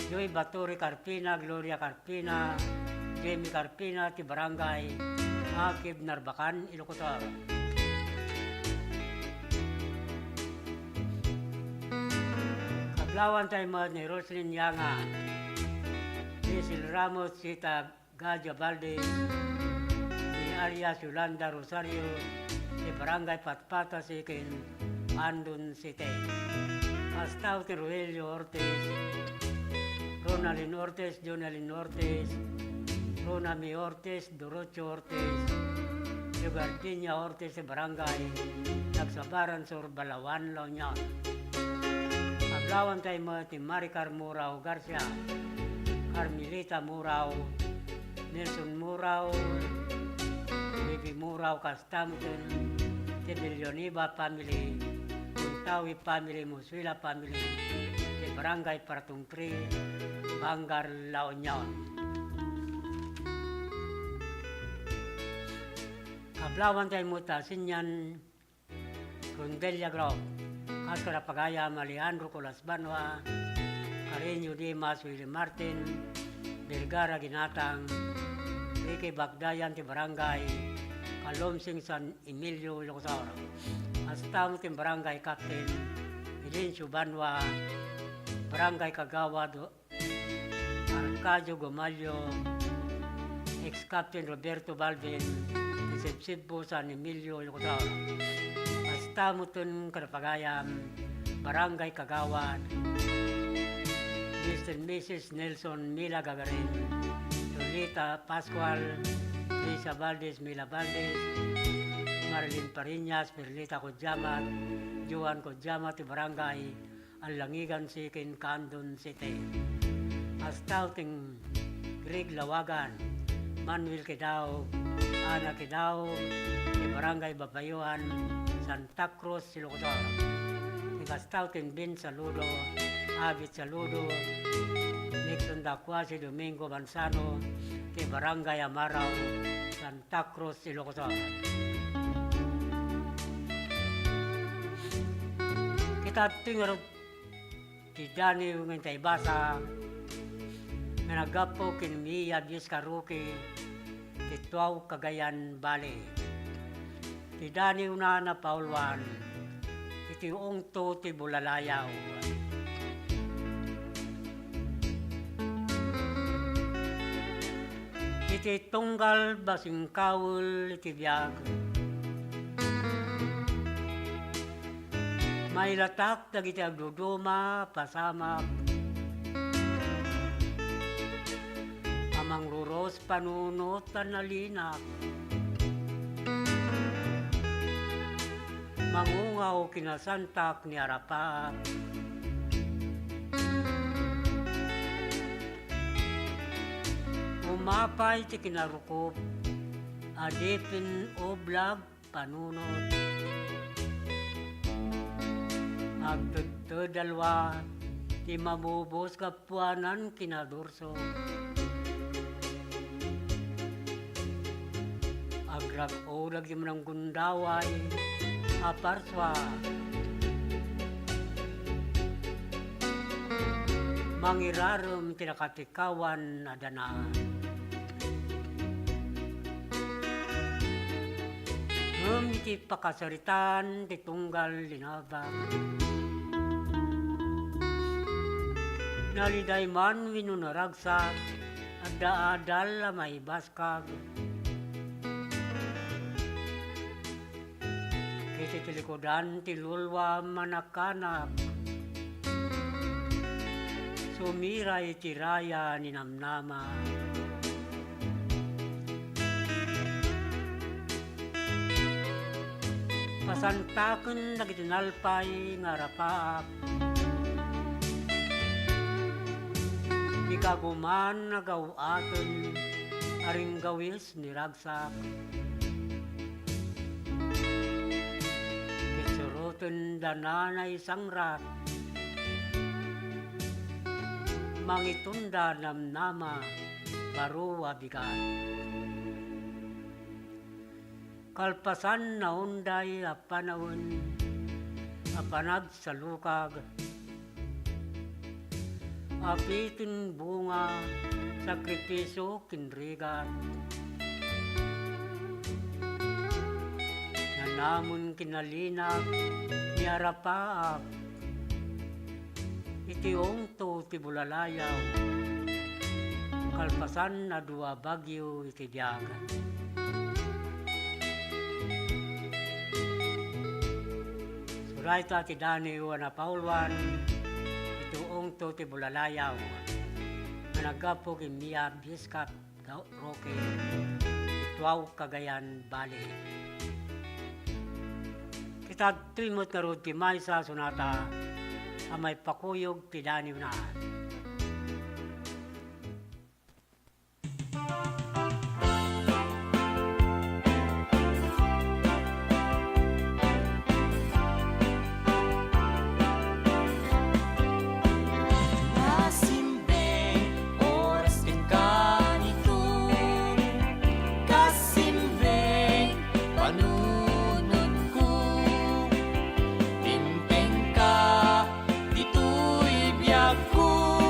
Joy Baturi Carpina, Gloria Carpina, Jamie Carpina, ti Barangay Akib, Narbacan, Ilocos Sur. Kablawanta met ni Roslyn Yanga, Cecil Ramos, Sita Gadia Valdez, ni Arias Yolanda Rosario, ti Barangay Patpata Sikin, Candon City. Kasta met ni Rogelio Ortiz, Ronaldin Ortiz, Jonalyn Ortiz, Ronami Ortiz, Dorocho Ortiz, Leogardinia Ortiz, ti Barangay Nagsabaran Sur, Balaoan, La Union. Kablawanta met ni Maricar Murao Garcia, Carmelita Murao, Nelson Murao, Bibi Murao, kasta met ken ti Villanueva family, Montawi family, Musuela family, ti Barangay Paratong three, Vanguard, La Union. Kablawanta met ni Senian Rondelia Group, kas kadagiti pagayam Alejandro Colas Banua, Carreño Dimas, Willie Martin, Vergara Ginatang, Ricky Bagdayan ti Barangay Calumsing, San Emilio, Ilocos Sur. Kasta met ti Barangay Captain Elencio Banua, Barangay Kagawad Arcadio Gomalio, ex-Captain Roberto Balvin, ti Sibsibbo, San Emilio, Ilocos Sur. Kasta met ken kadagiti pagayam Barangay Kagawad, Mister and Missus Nelson Mila Gagarin, Lolita Pascual, Lisa Valdez, Mila Valdez, Marilyn Pariñas, Perlita Codiamat, Joan Codiamat, ti Barangay Alangigan Sikin, Candon City. Kasta met ken Greg Lawagan, Manuel Kidaog, Ana Kidaog, ti Barangay Babayuan, Santa Cruz, Ilocos Sur. Kasta met ken Ben Saludo, Abit Saludo, Nixon Dacuasi, Domingo Manzano, ti Barangay Amarao, Santa Cruz, Ilocos Sur. Kita ti ngarud ti Daniel nga intay basa nga naggapu ken Mia Vizcarroque, ti Tuaw, Cagayan Valley. Ti Daniel na napauluan iti ungto ti bulalayaw. Iti tunggal basingkaul iti biag, mailatak dagiti agduduma a pasamak a mangruros panunot a nalinak. Mangungaw kinasantak ni Arapat. Umapay ti kinarukup a dipin oblag panunot. Agtedted a lua ti mabubos gapuanan kinadurso. Rag-o dagiti mananggundaway a parsua. Mangirarem ti nakatikawan a dana. Ngem iti pakasaritaan ti tunggal linabag, naliday man wenno naragsak, adda adal a maibaskag. Iti tilikudan ti luluam a nakanak, sumiray ti raya ni Namnama. Pasantaken dagiti nalpay nga arapaak. Ikaguman a gaw-aten a ringgawis ni ragsak. Ket suroten dana naisangrat. Mangitunda Namnama baro a bigat. Kalpasan naunday a panawen a panagsalukag, apiten bunga, sakripisio ken rigat. Nanamen kinalinak ni arapaak iti ungto ti bulalayaw, kalpasan a dua bagyo iti biag. Sura ita ti daniw a napauluan iti ungto ti bulalayaw nga naggapu ken Mia Biscap Roque, Tuaw, Cagayan Valley. Ket adtoy met ngarud ti maysa a sonata a maipakuyog ti daniwna. Kasimbeng oras kenka niton, kasimbeng panunotko, dimtengka ditoy biagko.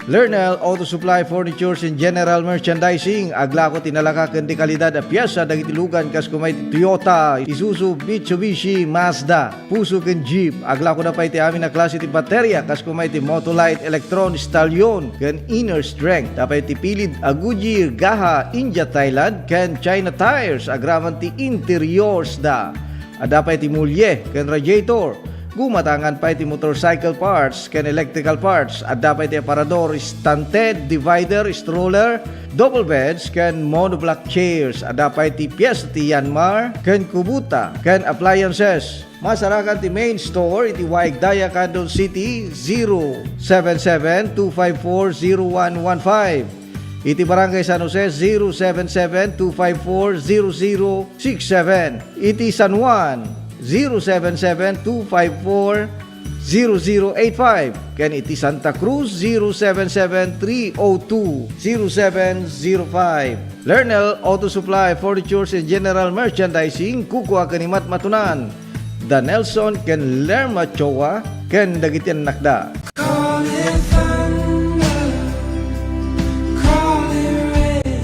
Lernel Auto Supply Furnitures and General Merchandising, aglako ti nalaka ken di kalidad a piesa dagiti lugan kas kuma iti Toyota, Isuzu, Mitsubishi, Mazda. Fuso ken Jeep. Aglako da pay ti amin a klase ti bateria, kas kuma iti Motolite, Electron, Stallion, ken Inner Strength. Adda pay ti pilid a Goodyear, Gaha, India, Thailand, ken China tires, agraman ti interiors da. Adda pay ti mulye ken radiator. Gumatangan pay ti motorcycle parts ken electrical parts. Adda pay ti aparador, stand, divider, stroller, double beds, ken monoblock chairs. Adda pay ti piyes ti Yanmar ken Kubota ken appliances. Masarakan ti main store iti Waig Daya, Candon City, zero seven seven two five four zero one one five. Iti Barangay San Jose, zero seven seven two five four zero zero six seven. Iti San Juan, zero seven seven two five four zero zero eight five. Ken iti Santa Cruz, zero seven seven three oh two zero seven zero five. Lernel Auto Supply, Furnitures and General Merchandising, kukua ken ni Matmatunan. Da Nelson ken Lerma Choa ken dagiti annakda. Call it thunder, call it rain,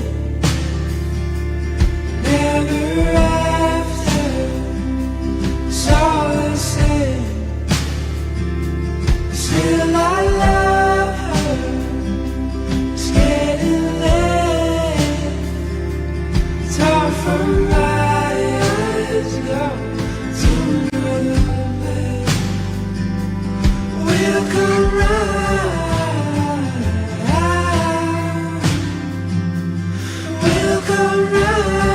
never after, it's all the same. Still I love her. It's getting late. It's hard for my eyes go to another place. We'll come round. We'll come round.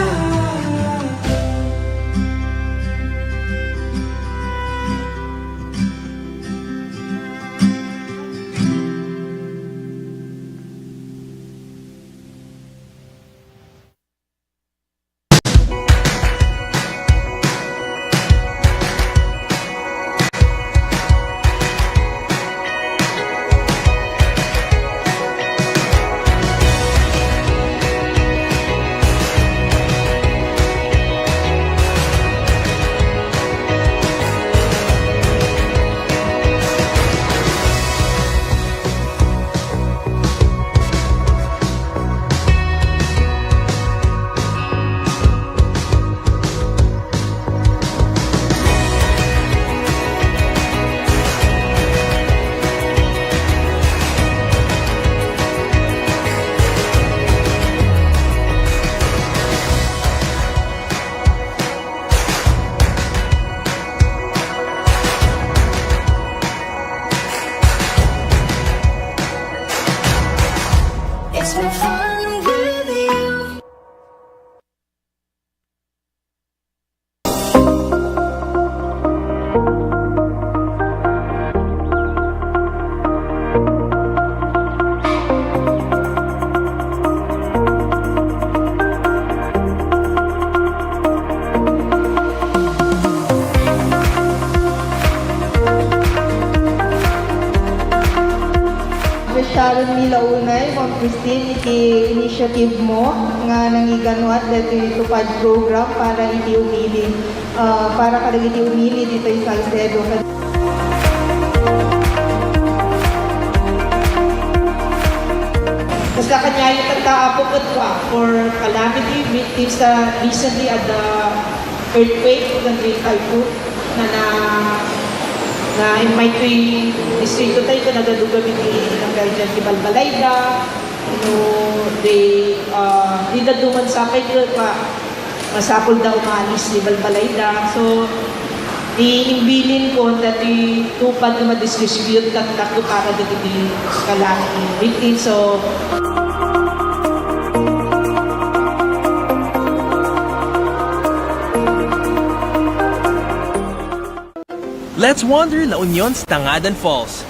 It's been fun with you. Sharon Milaunay, Ma'am Christine, iti initiative mo nga nangiganuat daytoy TUPAD program para iti umili, ah, para kadagiti umili ditoy Salcedo. Kasta kaniayo tatta, Apo, ket, ah, for calamity victims, ah, recently at the earthquake ken ti typhoon na, na, na-invite toy distrito tayo ken nagadugam iti nagkardian ti balbalayda, no, they, ah, di dadduma sapay ket pa-, masapulda umalis ti balbalayda. So, ti imbilin ko, dati TUPAD nga madistribute ket tapno para dagiti kalang victims. So, Let's wander La Union's Tangadan Falls.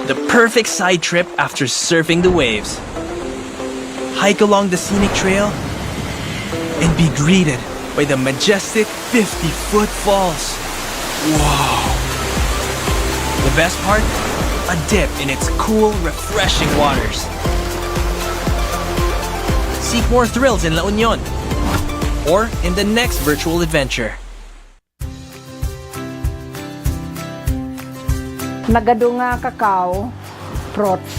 The perfect side trip after surfing the waves. Hike along the scenic trail and be greeted by the majestic fifty-foot falls. Wow! The best part? A dip in its cool, refreshing waters. Seek more thrills in La Union or in the next virtual adventure. Nagadu nga kakao, Fruits.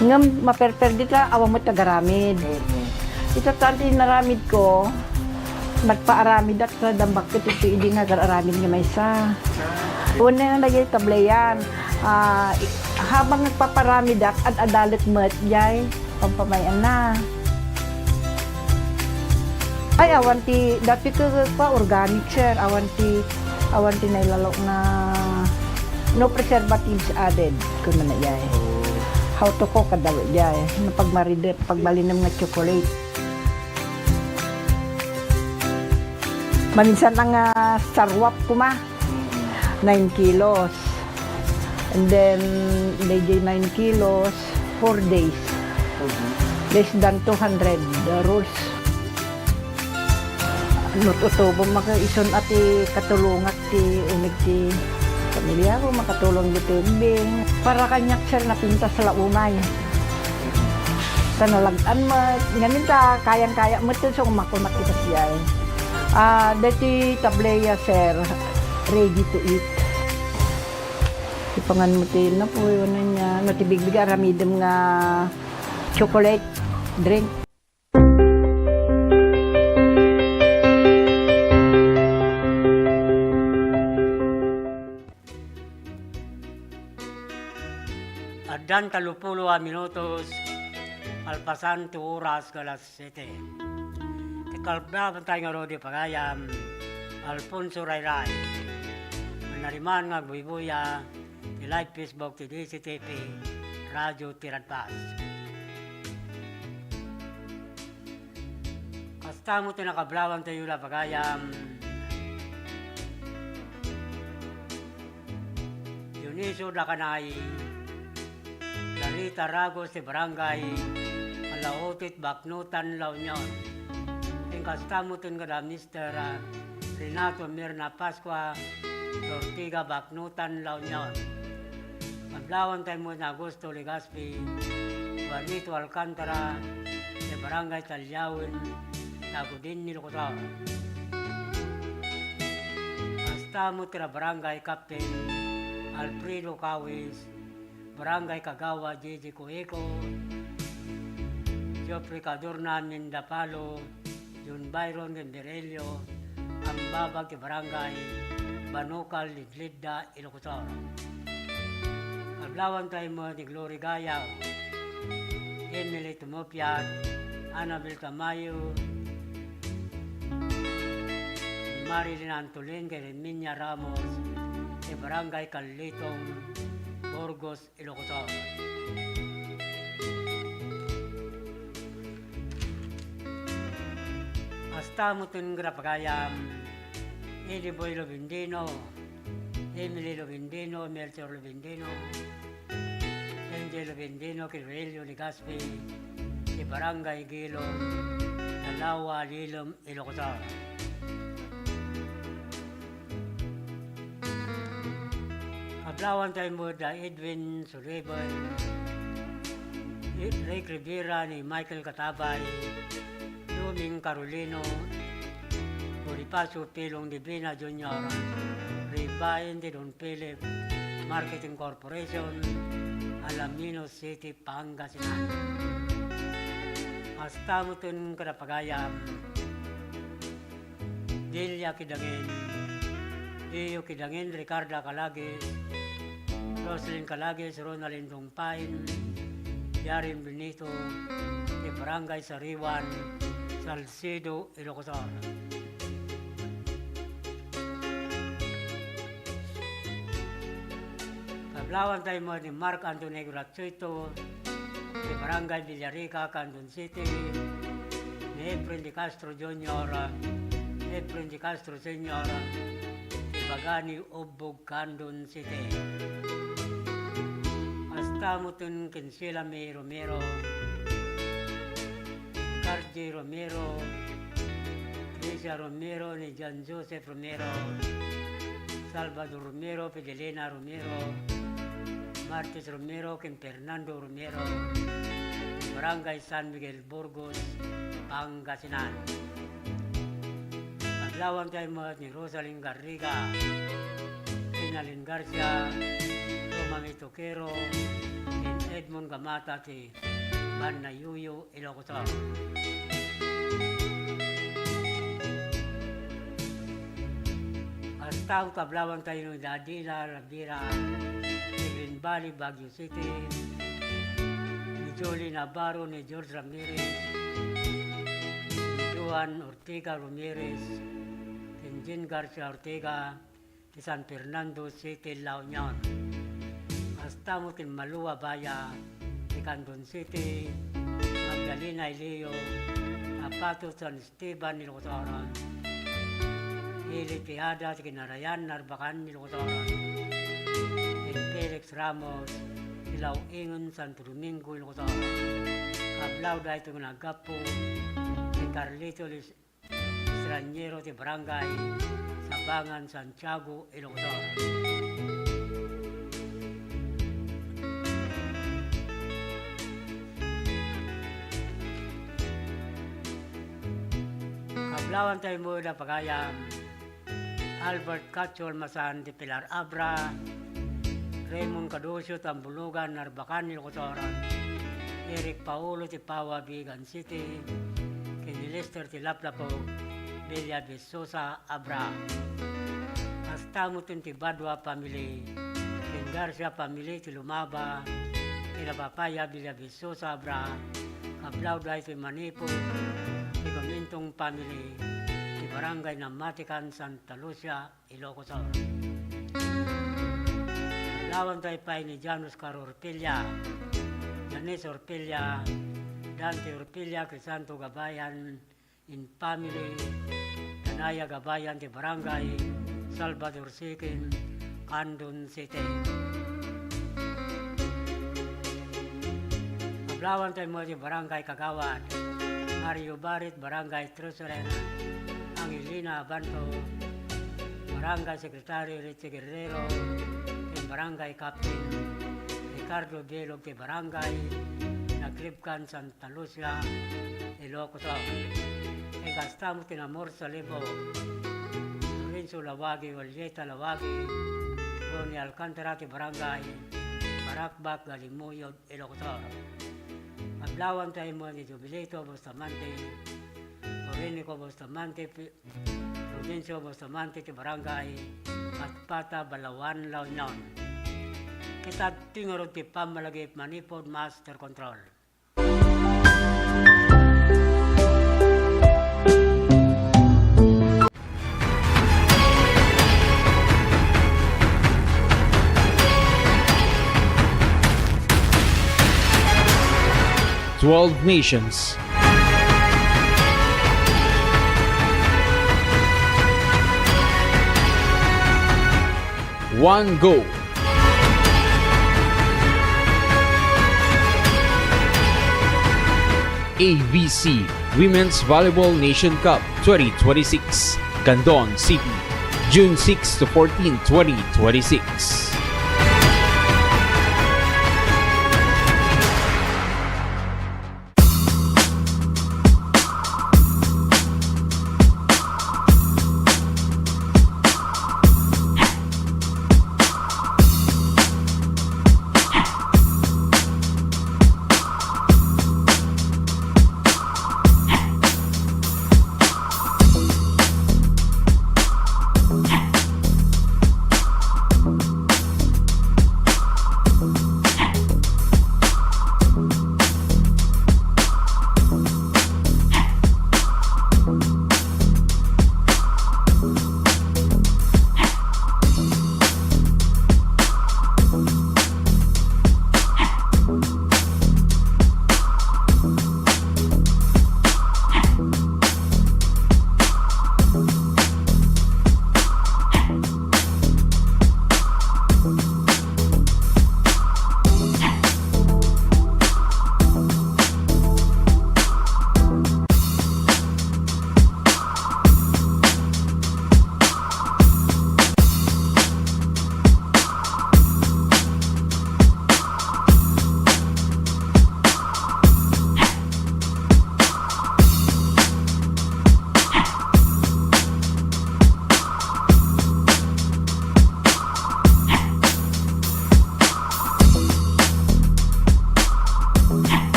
Ngem maperper dita, awan met agaramid. Mm. Ita ta ti naramidko, nagpaaramidak ta dambak ket iti idi nga agaramid nga maysa. Ah. Una nga dagiti tableyan, ah, i-, habang nagpaparamidak, ad-adalek met, jay. Pampamayan na. Ay, awan ti, dati ko pa organic, sir. Awan ti, awan ti nailalo nga no preservatives added, kunana jay. How to cook, kada jay. No pagmaride, pagbalinem nga chocolate. Maminsan nga sarwap kuma. Nine kilos. And then, dayjay nine kilos, four days. Mhm. Less than two hundred rolls. Nututubong maka isun a ti katulongak ti umig ti pamilya ko, makatulong ditoy ubbing. Para kaniak, sir, napintas la unay. Ta nalag-an met. Ngamin ta, kayang-kaya met, so, makunak ita siya, eh. Ah, deti tableya, sir, ready to eat. Ipangan mo ti napuy, ano niya, no, ti bigbig aramidem nga chocolate drink. Addan tallopulo a minutos, alpasan ti oras nga alas siete. Ti kablabantay nga rudi pagayam, Alfonso Rayray. Manariman nga agbuybuya ti live Facebook ti D C T P, Radio Tiradpas. Kasta mo ti nakablawang tayo la pagayam. Dionisio Dacanay, Clarita Ragos ti Barangay Alaotit, Baknotan, La Union. Ken kasta mo ten kada Mister, ah, Renato Mirna Pascua, Ortiga, Baknotan, La Union. Kablawang tayo mo ni Augusto Legaspi, Juanito Alcantara, ti Barangay Talyawen, Tagudin, Ilocos Sur. Kasta mo ti Barangay Captain Alfredo Cawis, Barangay Kagawad Gigi Coeco, Geoffrey Cadorna Mindapalo, John Byron Gamberelio, Ambabag ti Barangay Banukal, Lidlidda, Ilocos Sur. Kablawang tayo mo ni Glory Gayaw, Emily Tumupian, Annabel Tamayo, Marilyn Antolin, ken Herminia Ramos, ti Barangay Carlitong, Burgos, Ilocos Sur. Kasta mo ten nga pagayam, Eddie Boy Lobendino, Emily Lobendino, Melchor Lobendino, Angel Lobendino, ken Rogelio Legaspi, ti Barangay Gilon, Dalawa, Lilom, Ilocos Sur. Kablawang tayo mo da Edwin Sulibay, Rick Rivera, ni Michael Katabay, Luming Carolino, Bonifacio Pilong Divina Junior, Ribain ti Don Philip Marketing Corporation, Alaminos City, Pangasinan. Kasta mo ten kada pagayam, Delia Kidangin, Dio Kidangin, Ricarda Calagis, Roslyn Calagis, Ronaldin Dongpain, Yarin Benito, ti Barangay Sariwan, Salcedo, Ilocos Sur. Kablawang tayo mo ni Mark Anthony Gratuito, ti Barangay Villarica, Candon City, ni Efren de Castro Junior, Efren de Castro Senior, ti Bagani, Ubbog, Candon City. Kasta mo ten ken Sheila May Romero, Cardi Romero, Tricia Romero, ni John Joseph Romero, Salvador Romero, Fidelina Romero, Martis Romero, ken Fernando Romero, Barangay San Miguel, Burgos, Pangasinan. Kablawang tayo met ni Rosalyn Garriga, Finalin Garcia, Roma Mito Quero, ken Edmond Gamata ti Bannayuyu, Ilocos Sur. Kasta, kablaawantayo ni Dadila Labira, ti Green Valley, Baguio City, ni Jolie Navarro, ni George Ramirez, ni Johan Ortega Ramirez, ken Jean Garcia Ortega, ti San Fernando City, La Union. Kasta met ken Malu Abaya, ti Candon City, Magdalena Elio, Apato, San Esteban, Ilocos Sur. Eli Tejada, ti Kinarayan, Narbacan, Ilocos Sur. Ken Felix Ramos, ti Law-ingen, Santo Domingo, Ilocos Sur. Kablaaw daytoy nga naggapu, ken Carlito Lis-, Estraniero, ti Barangay Sabangan, Santiago, Ilocos Sur. Kablaawantayo met a pagayam, Albert Cacho Almasan ti Pilar Abra, Raymond Cadocio ti Ambulugan, Narbacan, Ilocos Sur, Eric Paolo ti Paua, Vigan City, ken ni Lester ti Laplapo, Villavisosa, Abra. Kasta met ti Badua family, ken Garcia family ti Lumaba, ken Apapaya, Villavisosa, Abra. Kablaaw daytoy manipud ti Gumintong family, ti Barangay Namatican, Santa Lucia, Ilocos Sur. Kablaawantayo pay ni Jan Oscar Orpilla, Janice Orpilla, Dante Orpilla, Crisanto Gabayan and family, Danaya Gabayan ti Barangay Salvador Siquem, Candon City. Kablaawantayo met ti Barangay Kagawad, Mario Barit, Barangay Treasurer, Angelina Abanto, Barangay Secretary Richie Guerrero, ken Barangay Captain Ricardo Bilog ti Barangay Naglibkan, Santa Lucia, Ilocos Sur. Ken kasta met ti Namor Salibo, Lorenzo Lawagi, Julieta Lawagi, Ronnie Alcantara ti Barangay Baracbac, Galimuyod, Ilocos Sur. Kablaawantayo met ni Jubilito Bustamante, Orinico Bustamante, Pi-, Prudencio Bustamante ti Barangay Patpata, Balaoan, La Union. Ket adtoy ngarud ti pammalagip manipud Master Control. Twelve nations. One goal. A V C Women's Volleyball Nation Cup twenty twenty-six, Candon City, June six to fourteen, twenty twenty-six.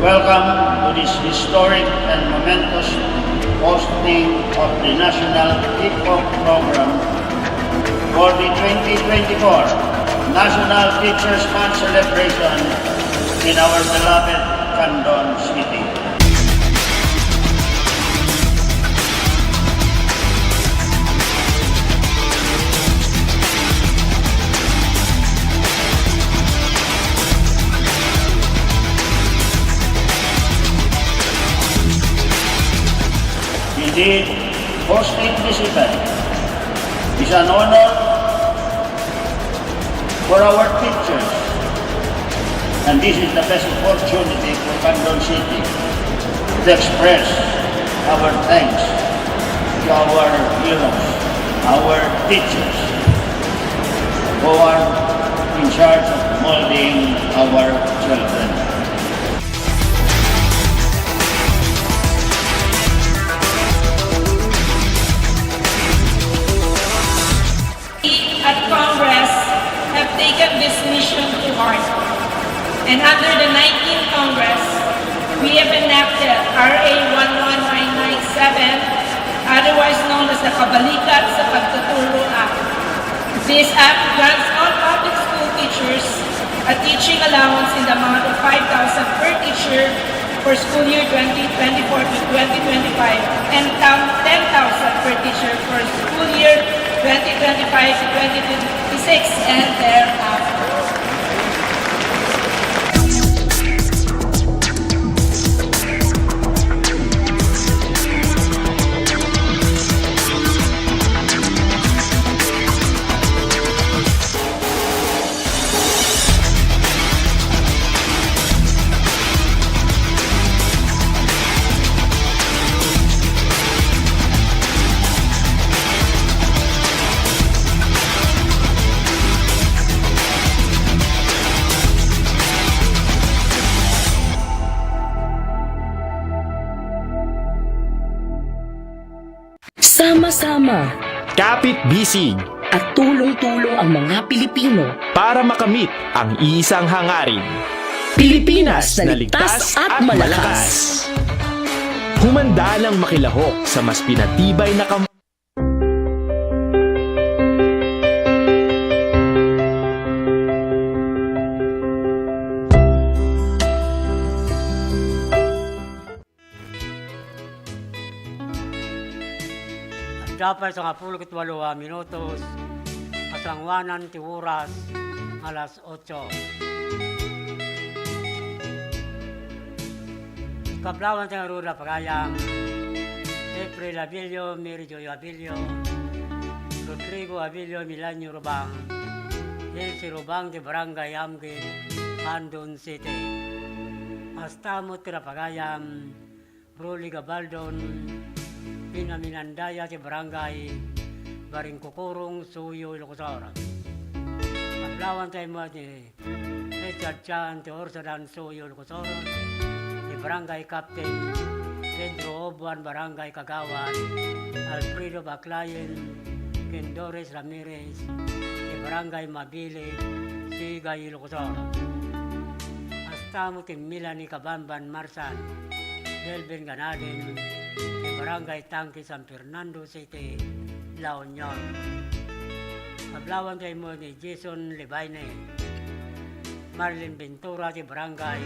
Welcome to this historic and momentous posting of the National Kickoff Program for the twenty twenty-four National Teachers Month celebration in our beloved Candon City. Indeed, hosting this event is an honor for our teachers, and this is the best opportunity for Candon City to express our thanks to our heroes, our teachers, who are in charge of molding our children. We at Congress have taken this mission to heart, and under the nineteenth Congress, we have enacted R A one one nine nine seven, otherwise known as the Kabalikat sa Pagtuturo Act. This act grants all public school teachers a teaching allowance in the amount of five thousand per teacher for school year twenty twenty-four to twenty twenty-five, and tam-, ten thousand per teacher for school year twenty twenty-five to twenty twenty-six and thereafter. Sama-sama. Kapit-bisig. At tulong-tulong ang mga Pilipino. Para makamit ang isang hangarin. Pilipinas na ligtas at malakas. Humanda nang makilahok sa mas pinatibay na kam- Adda pay sangapulo ket walo a minutos, kasangoanan ti oras, alas otso. Kablawanta ngarud a pagayam, April Abilio, Mary Joy Abilio, Rodrigo Abilio, Milanio Rubang, Elsie Rubang ti Barangay Amgid, Candon City. Kasta met ti napagayam, Rolly Gabaldon, Pinaminandaya ti Barangay Baringkukurong, Suyo, Ilocos Sur. Kablawanta met ni Richard Chan ti Orsodan, Suyo, Ilocos Sur, ti Barangay Captain Pedro Obuan, Barangay Kagawad Alfredo Baclayen, ken Doris Ramirez, ti Barangay Mabilid, Sigay, Ilocos Sur. Kasta met ken Melanie Kabamban Marsan, Delvin Ganaden, ti Barangay Tangke, San Fernando City, La Union. Kablawanta met ni Jason Lebaine, Marlene Ventura ti Barangay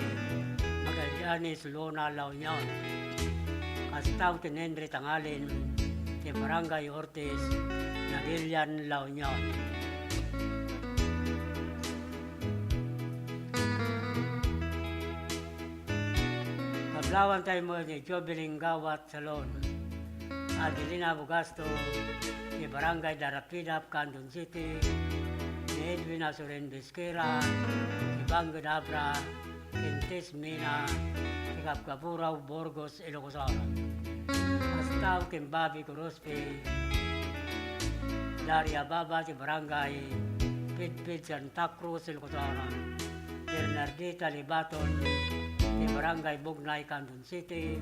Magallanes, Lona, La Union. Kasta met ken Henry Tangalin ti Barangay Ortiz, Naguilian, La Union. Kablawanta met ni Jovelyn Gawat Salon, Adelina Bugasto, ti Barangay Darapidap, Candon City, ni Edwin Azurin Bisquera, ti Bangked Abra, ken Tess Mina, ti Cabcaburao, Burgos, Ilocos Sur. Kasta met ken Bobby Gorospe, Daria Baba, ti Barangay Pidpid, Santa Cruz, Ilocos Sur. Bernardita Libaton, ti Barangay Bugnay, Candon City,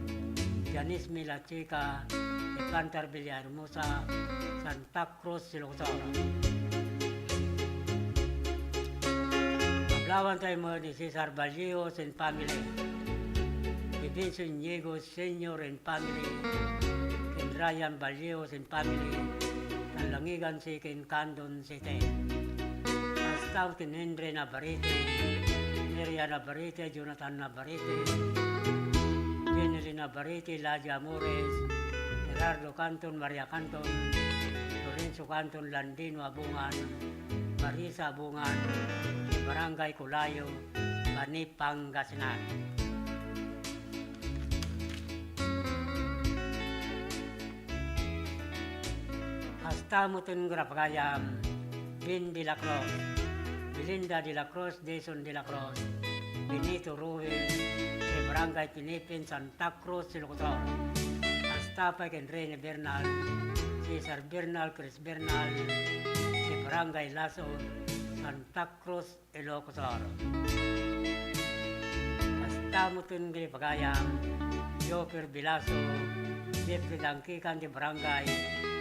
Janice Milachica, ti Pantar Villahermosa, Santa Cruz, Ilocos Sur. Kablawanta met ni Cesar Ballios and family. Vince Iñigo Senior and family, ken Ryan Balyeos and family, Talangigan City ken Candon City. Kasta ken Henry Navarrete, Neria Navarrete, Jonathan Navarrete, Jenny Navarrete, Ladia Amores, Gerardo Canton, Maria Canton, Lorenzo Canton, Landino Abungan, Marisa Abungan, Barangay Culayo, Bani, Pangasinan. Kasta met ti nagpagayam, Vin de la Cruz, Belinda de la Cruz, Jason de la Cruz, Benito Ruiz, ti Barangay Pinipin, Santa Cruz, Ilocos Sur. Kasta pay ken Rene Bernal, Cesar Bernal, Chris Bernal, ti Barangay Lason, Santa Cruz, Ilocos Sur. Kasta met ti nagpagayam, Joper Bilaso, Jeffrey Dangkikan ti Barangay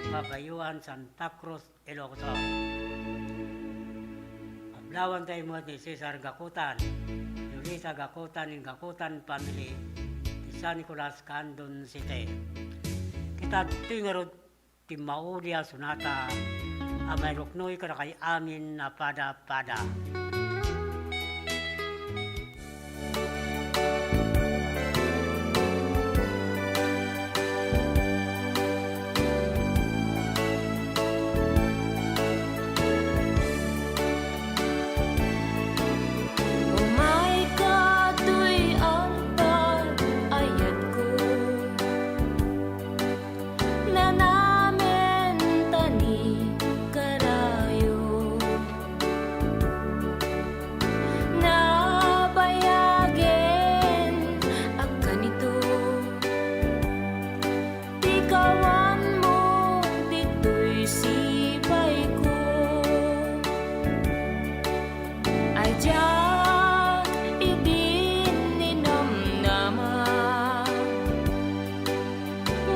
Babayuan, Santa Cruz, Ilocos Sur. Kablawanta met ni Cesar Gakutan, Yulita Gakutan, ken Gakutan family, ti San Nicolas, Candon City. Kita ti ngarud ti maudi a sonata a mairuknoy kadakay amin a pada-pada. Umayka toy altar, ayatko. Nanamen ta ni karayo. Nabayagen a kanito ti kawanmo ditoy sipayko. Ay diak idi ninamnama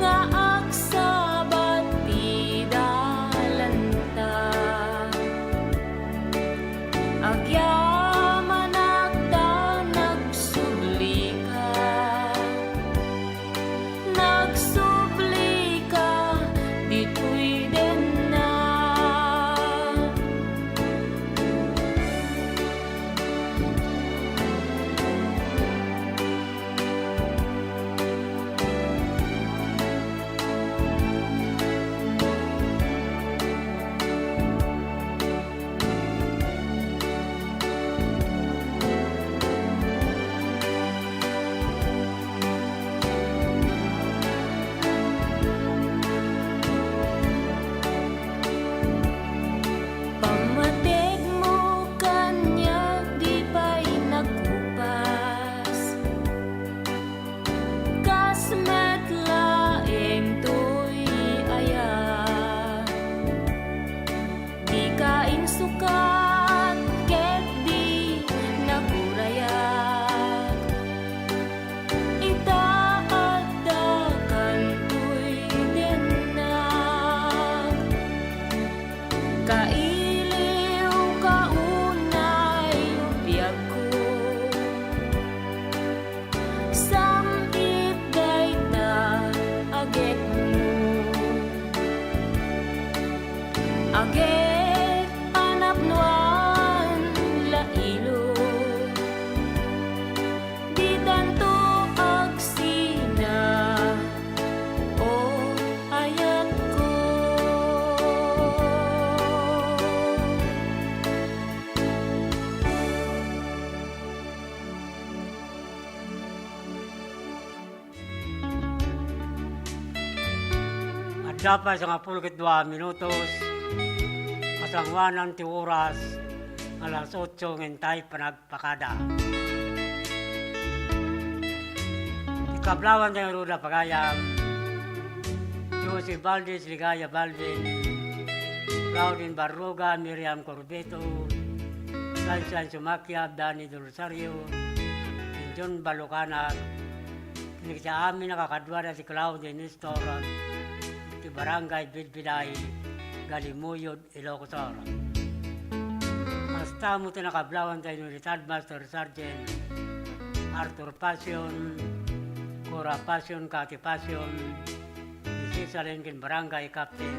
nga agsabat ti dalanta. Agyamanak ta nagsublika. Nagsublika ditoy denna. Pammategmo kaniak di pay nakupas. Kas met laeng toy ayat, dika insukat ket di nagurayak. Ita adda kantoy dennak. Kailiw ka unay biagko. Sam-it dayta a getmo. A get a napnoan la ilo. Ditanto agsina, o ayatko. Adda pay sangapulo ket dua minutos, masangoanan ti oras, alas otso ngem tay panag-, pakada. Ti kablawanta ngarud a pagayam, Josie Valdez, Ligaya Balvin, Claudine Barruga, Miriam Corbeto, Sunshine Sumakiab, Danny Del Rosario, ken John Balukanak, ken dagiti amin a kakaduada ti Claudio Nestor, ti Barangay Bidbiday, Galimuyod, Ilocos Sur. Kasta met ti nakablawanta ni Retired Master Sergeant Arthur Passion, Pura Passion, Kati Passion, ni Sisalin ken Barangay Captain,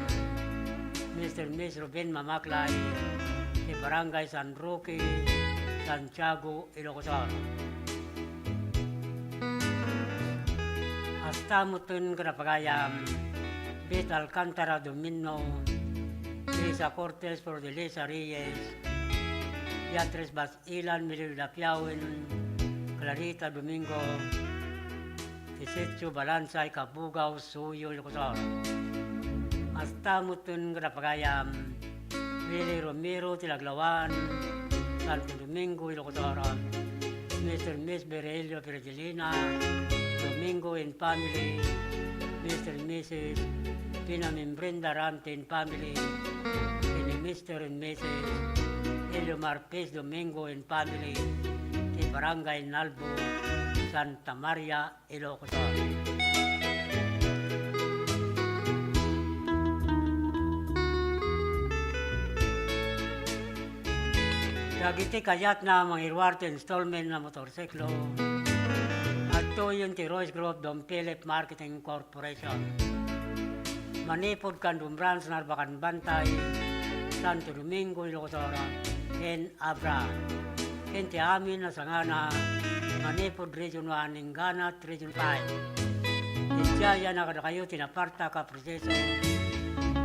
Mister Miss Ruben Mamaklay, ti Barangay San Roque, Santiago, Ilocos Sur. Hasta metten kada pagayam, Beth Alcantara Domino, Lisa Cortez, Flor de Lisa Reyes, Beatriz Bas-, Ilan Melio Dapiawen, Clarita Domingo, ti Sitio Balansay, Kabugao, Suyo, Ilocos Sur. Hasta metten kada pagayam, Willie Romero ti Laglawan, Santo Domingo, Ilocos Sur. Mister Miss Virgilio Virgilina Domingo and family, Mister and Missus Pina Membrenda Rante and family, ken ni Mister and Missus Eliomar Pez Domingo and family, ti Barangay Nalbo, Santa Maria, Ilocos Sur. Dagiti kayatna mangiruar ti installment a motorsiklo, adtoyen ti Royce Group Don Philip Marketing Corporation. Manipud Candon Branch, Narbacan Bantay, Santo Domingo, Ilocos Sur, ken Abra. Ken ti amin a sangana, manipud Region one, Ingganat, Region five. Idiay a kadakayo ti napartak a proseso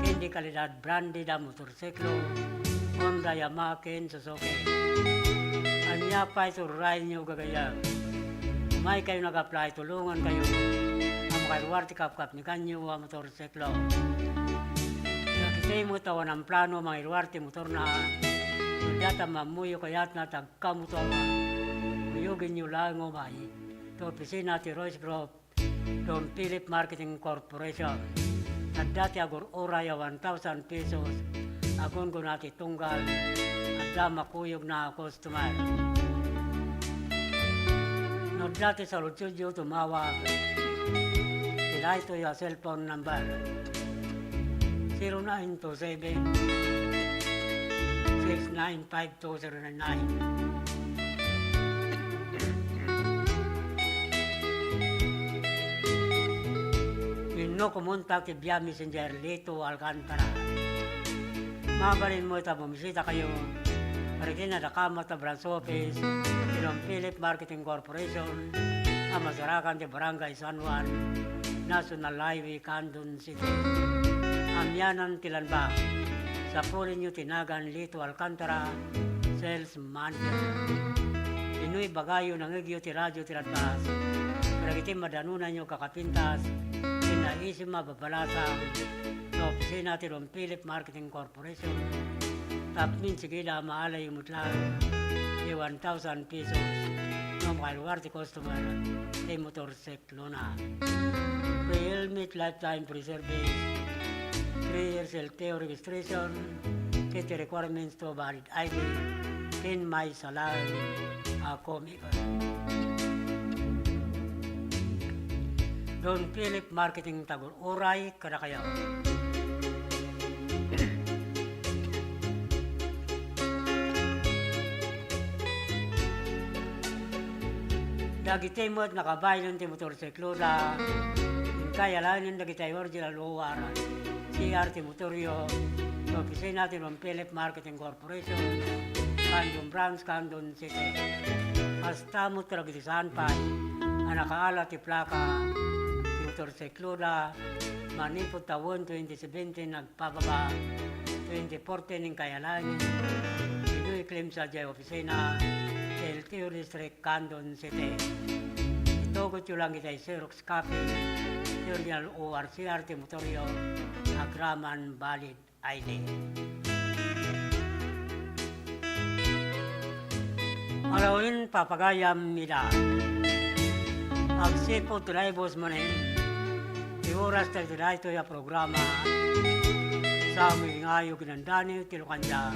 ken di kalidad branded a motorsiklo, Honda, Yamaha, ken Suzuki. Ania pay ti uray-uray nyo gagayyem? Umay kayo nag-apply, tulongan kayo a makaruar ti kapkapnikanyo a motorsiklo. Dagiti met a awan plano mangiruar ti motorna, no adda ta ammoyo kayatna ti agkamotor, kuyogenyo laeng umay ti opisina ti Royce Group, Don Philip Marketing Corporation. Adda ti agur-uray a one thousand pesos a gunggona ti tunggal, adda makuyogna a customer. No adda ti saludsodyo, tumawag ti daytoy a cellphone number, zero nine two seven, six nine five two zero nine nine. Wenno kumontak ti via Messenger, Lito Alcantara. Mabalin met a bumisita kayo kadagiti nadakamat a branch office ti Don Philip Marketing Corporation a masarakan ti Barangay San Juan, National Highway, Candon City. Amianan ti landmark. Sapulenyo ti nagan Lito Alcantara, sales manager. Wenno ibagayo, nangngegyo ti radio ti Radpas kadagiti madanonanyo a kakapintas ken naisem a babalasang ti opisina ti Don Philip Marketing Corporation. Tapno sigida, maalayo met laeng ti one thousand pesos no makaruar ti customer ti motorsiklo. Luna. Free helmet, lifetime free service, three years L T O registration, ket ti requirements to valid I D, ken maysa laeng a commitment. Don Philip Marketing, tagur-uray kadakayo. Dagiti met nakabaylen ti motorsikloda, inkay alaenen dagiti original O R C R ti motoryo, ti opisina ti Don Philip Marketing Corporation, Candon Branch, Candon City. Hasta met dagiti saan pay a nakaala ti plaka ti motorsikloda, manipud tawen twenty seventeen pababa, twenty fourteen inkay alaenen, wenno i-claim sa diay opisina ti L T O District, Candon City. Itugotyo lang iti Xerox copy ti original O R C R ti motoryo, agraman valid I D. Alawen, papagayam, ida. Agsipud ti laibos manen ti oras dagiti daytoy a programa, sa Mamingayo ken Dandani ti Lukandia.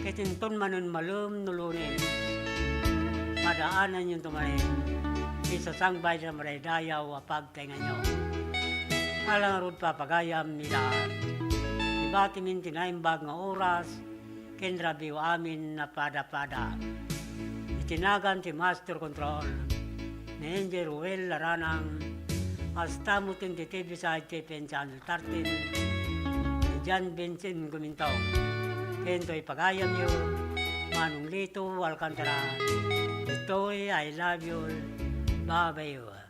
Ket inton manen malem no Lunes, padaananyonto manen ti sasangbay a madaydayaw a pagtaenganyo. Ala ngarud, papagayam, ida. Ibatimin ti naimbag nga oras ken rabii amin a padapada. Iti nagan ti Master Control, ni Angel Ruel Laranang, kasta met ken ti T V side ti Pensan Tartin, ni John Vincent Gumintong. Ken toy pagayamyo, Manong Lito Alcantara, ditoy I Love You, Babayo.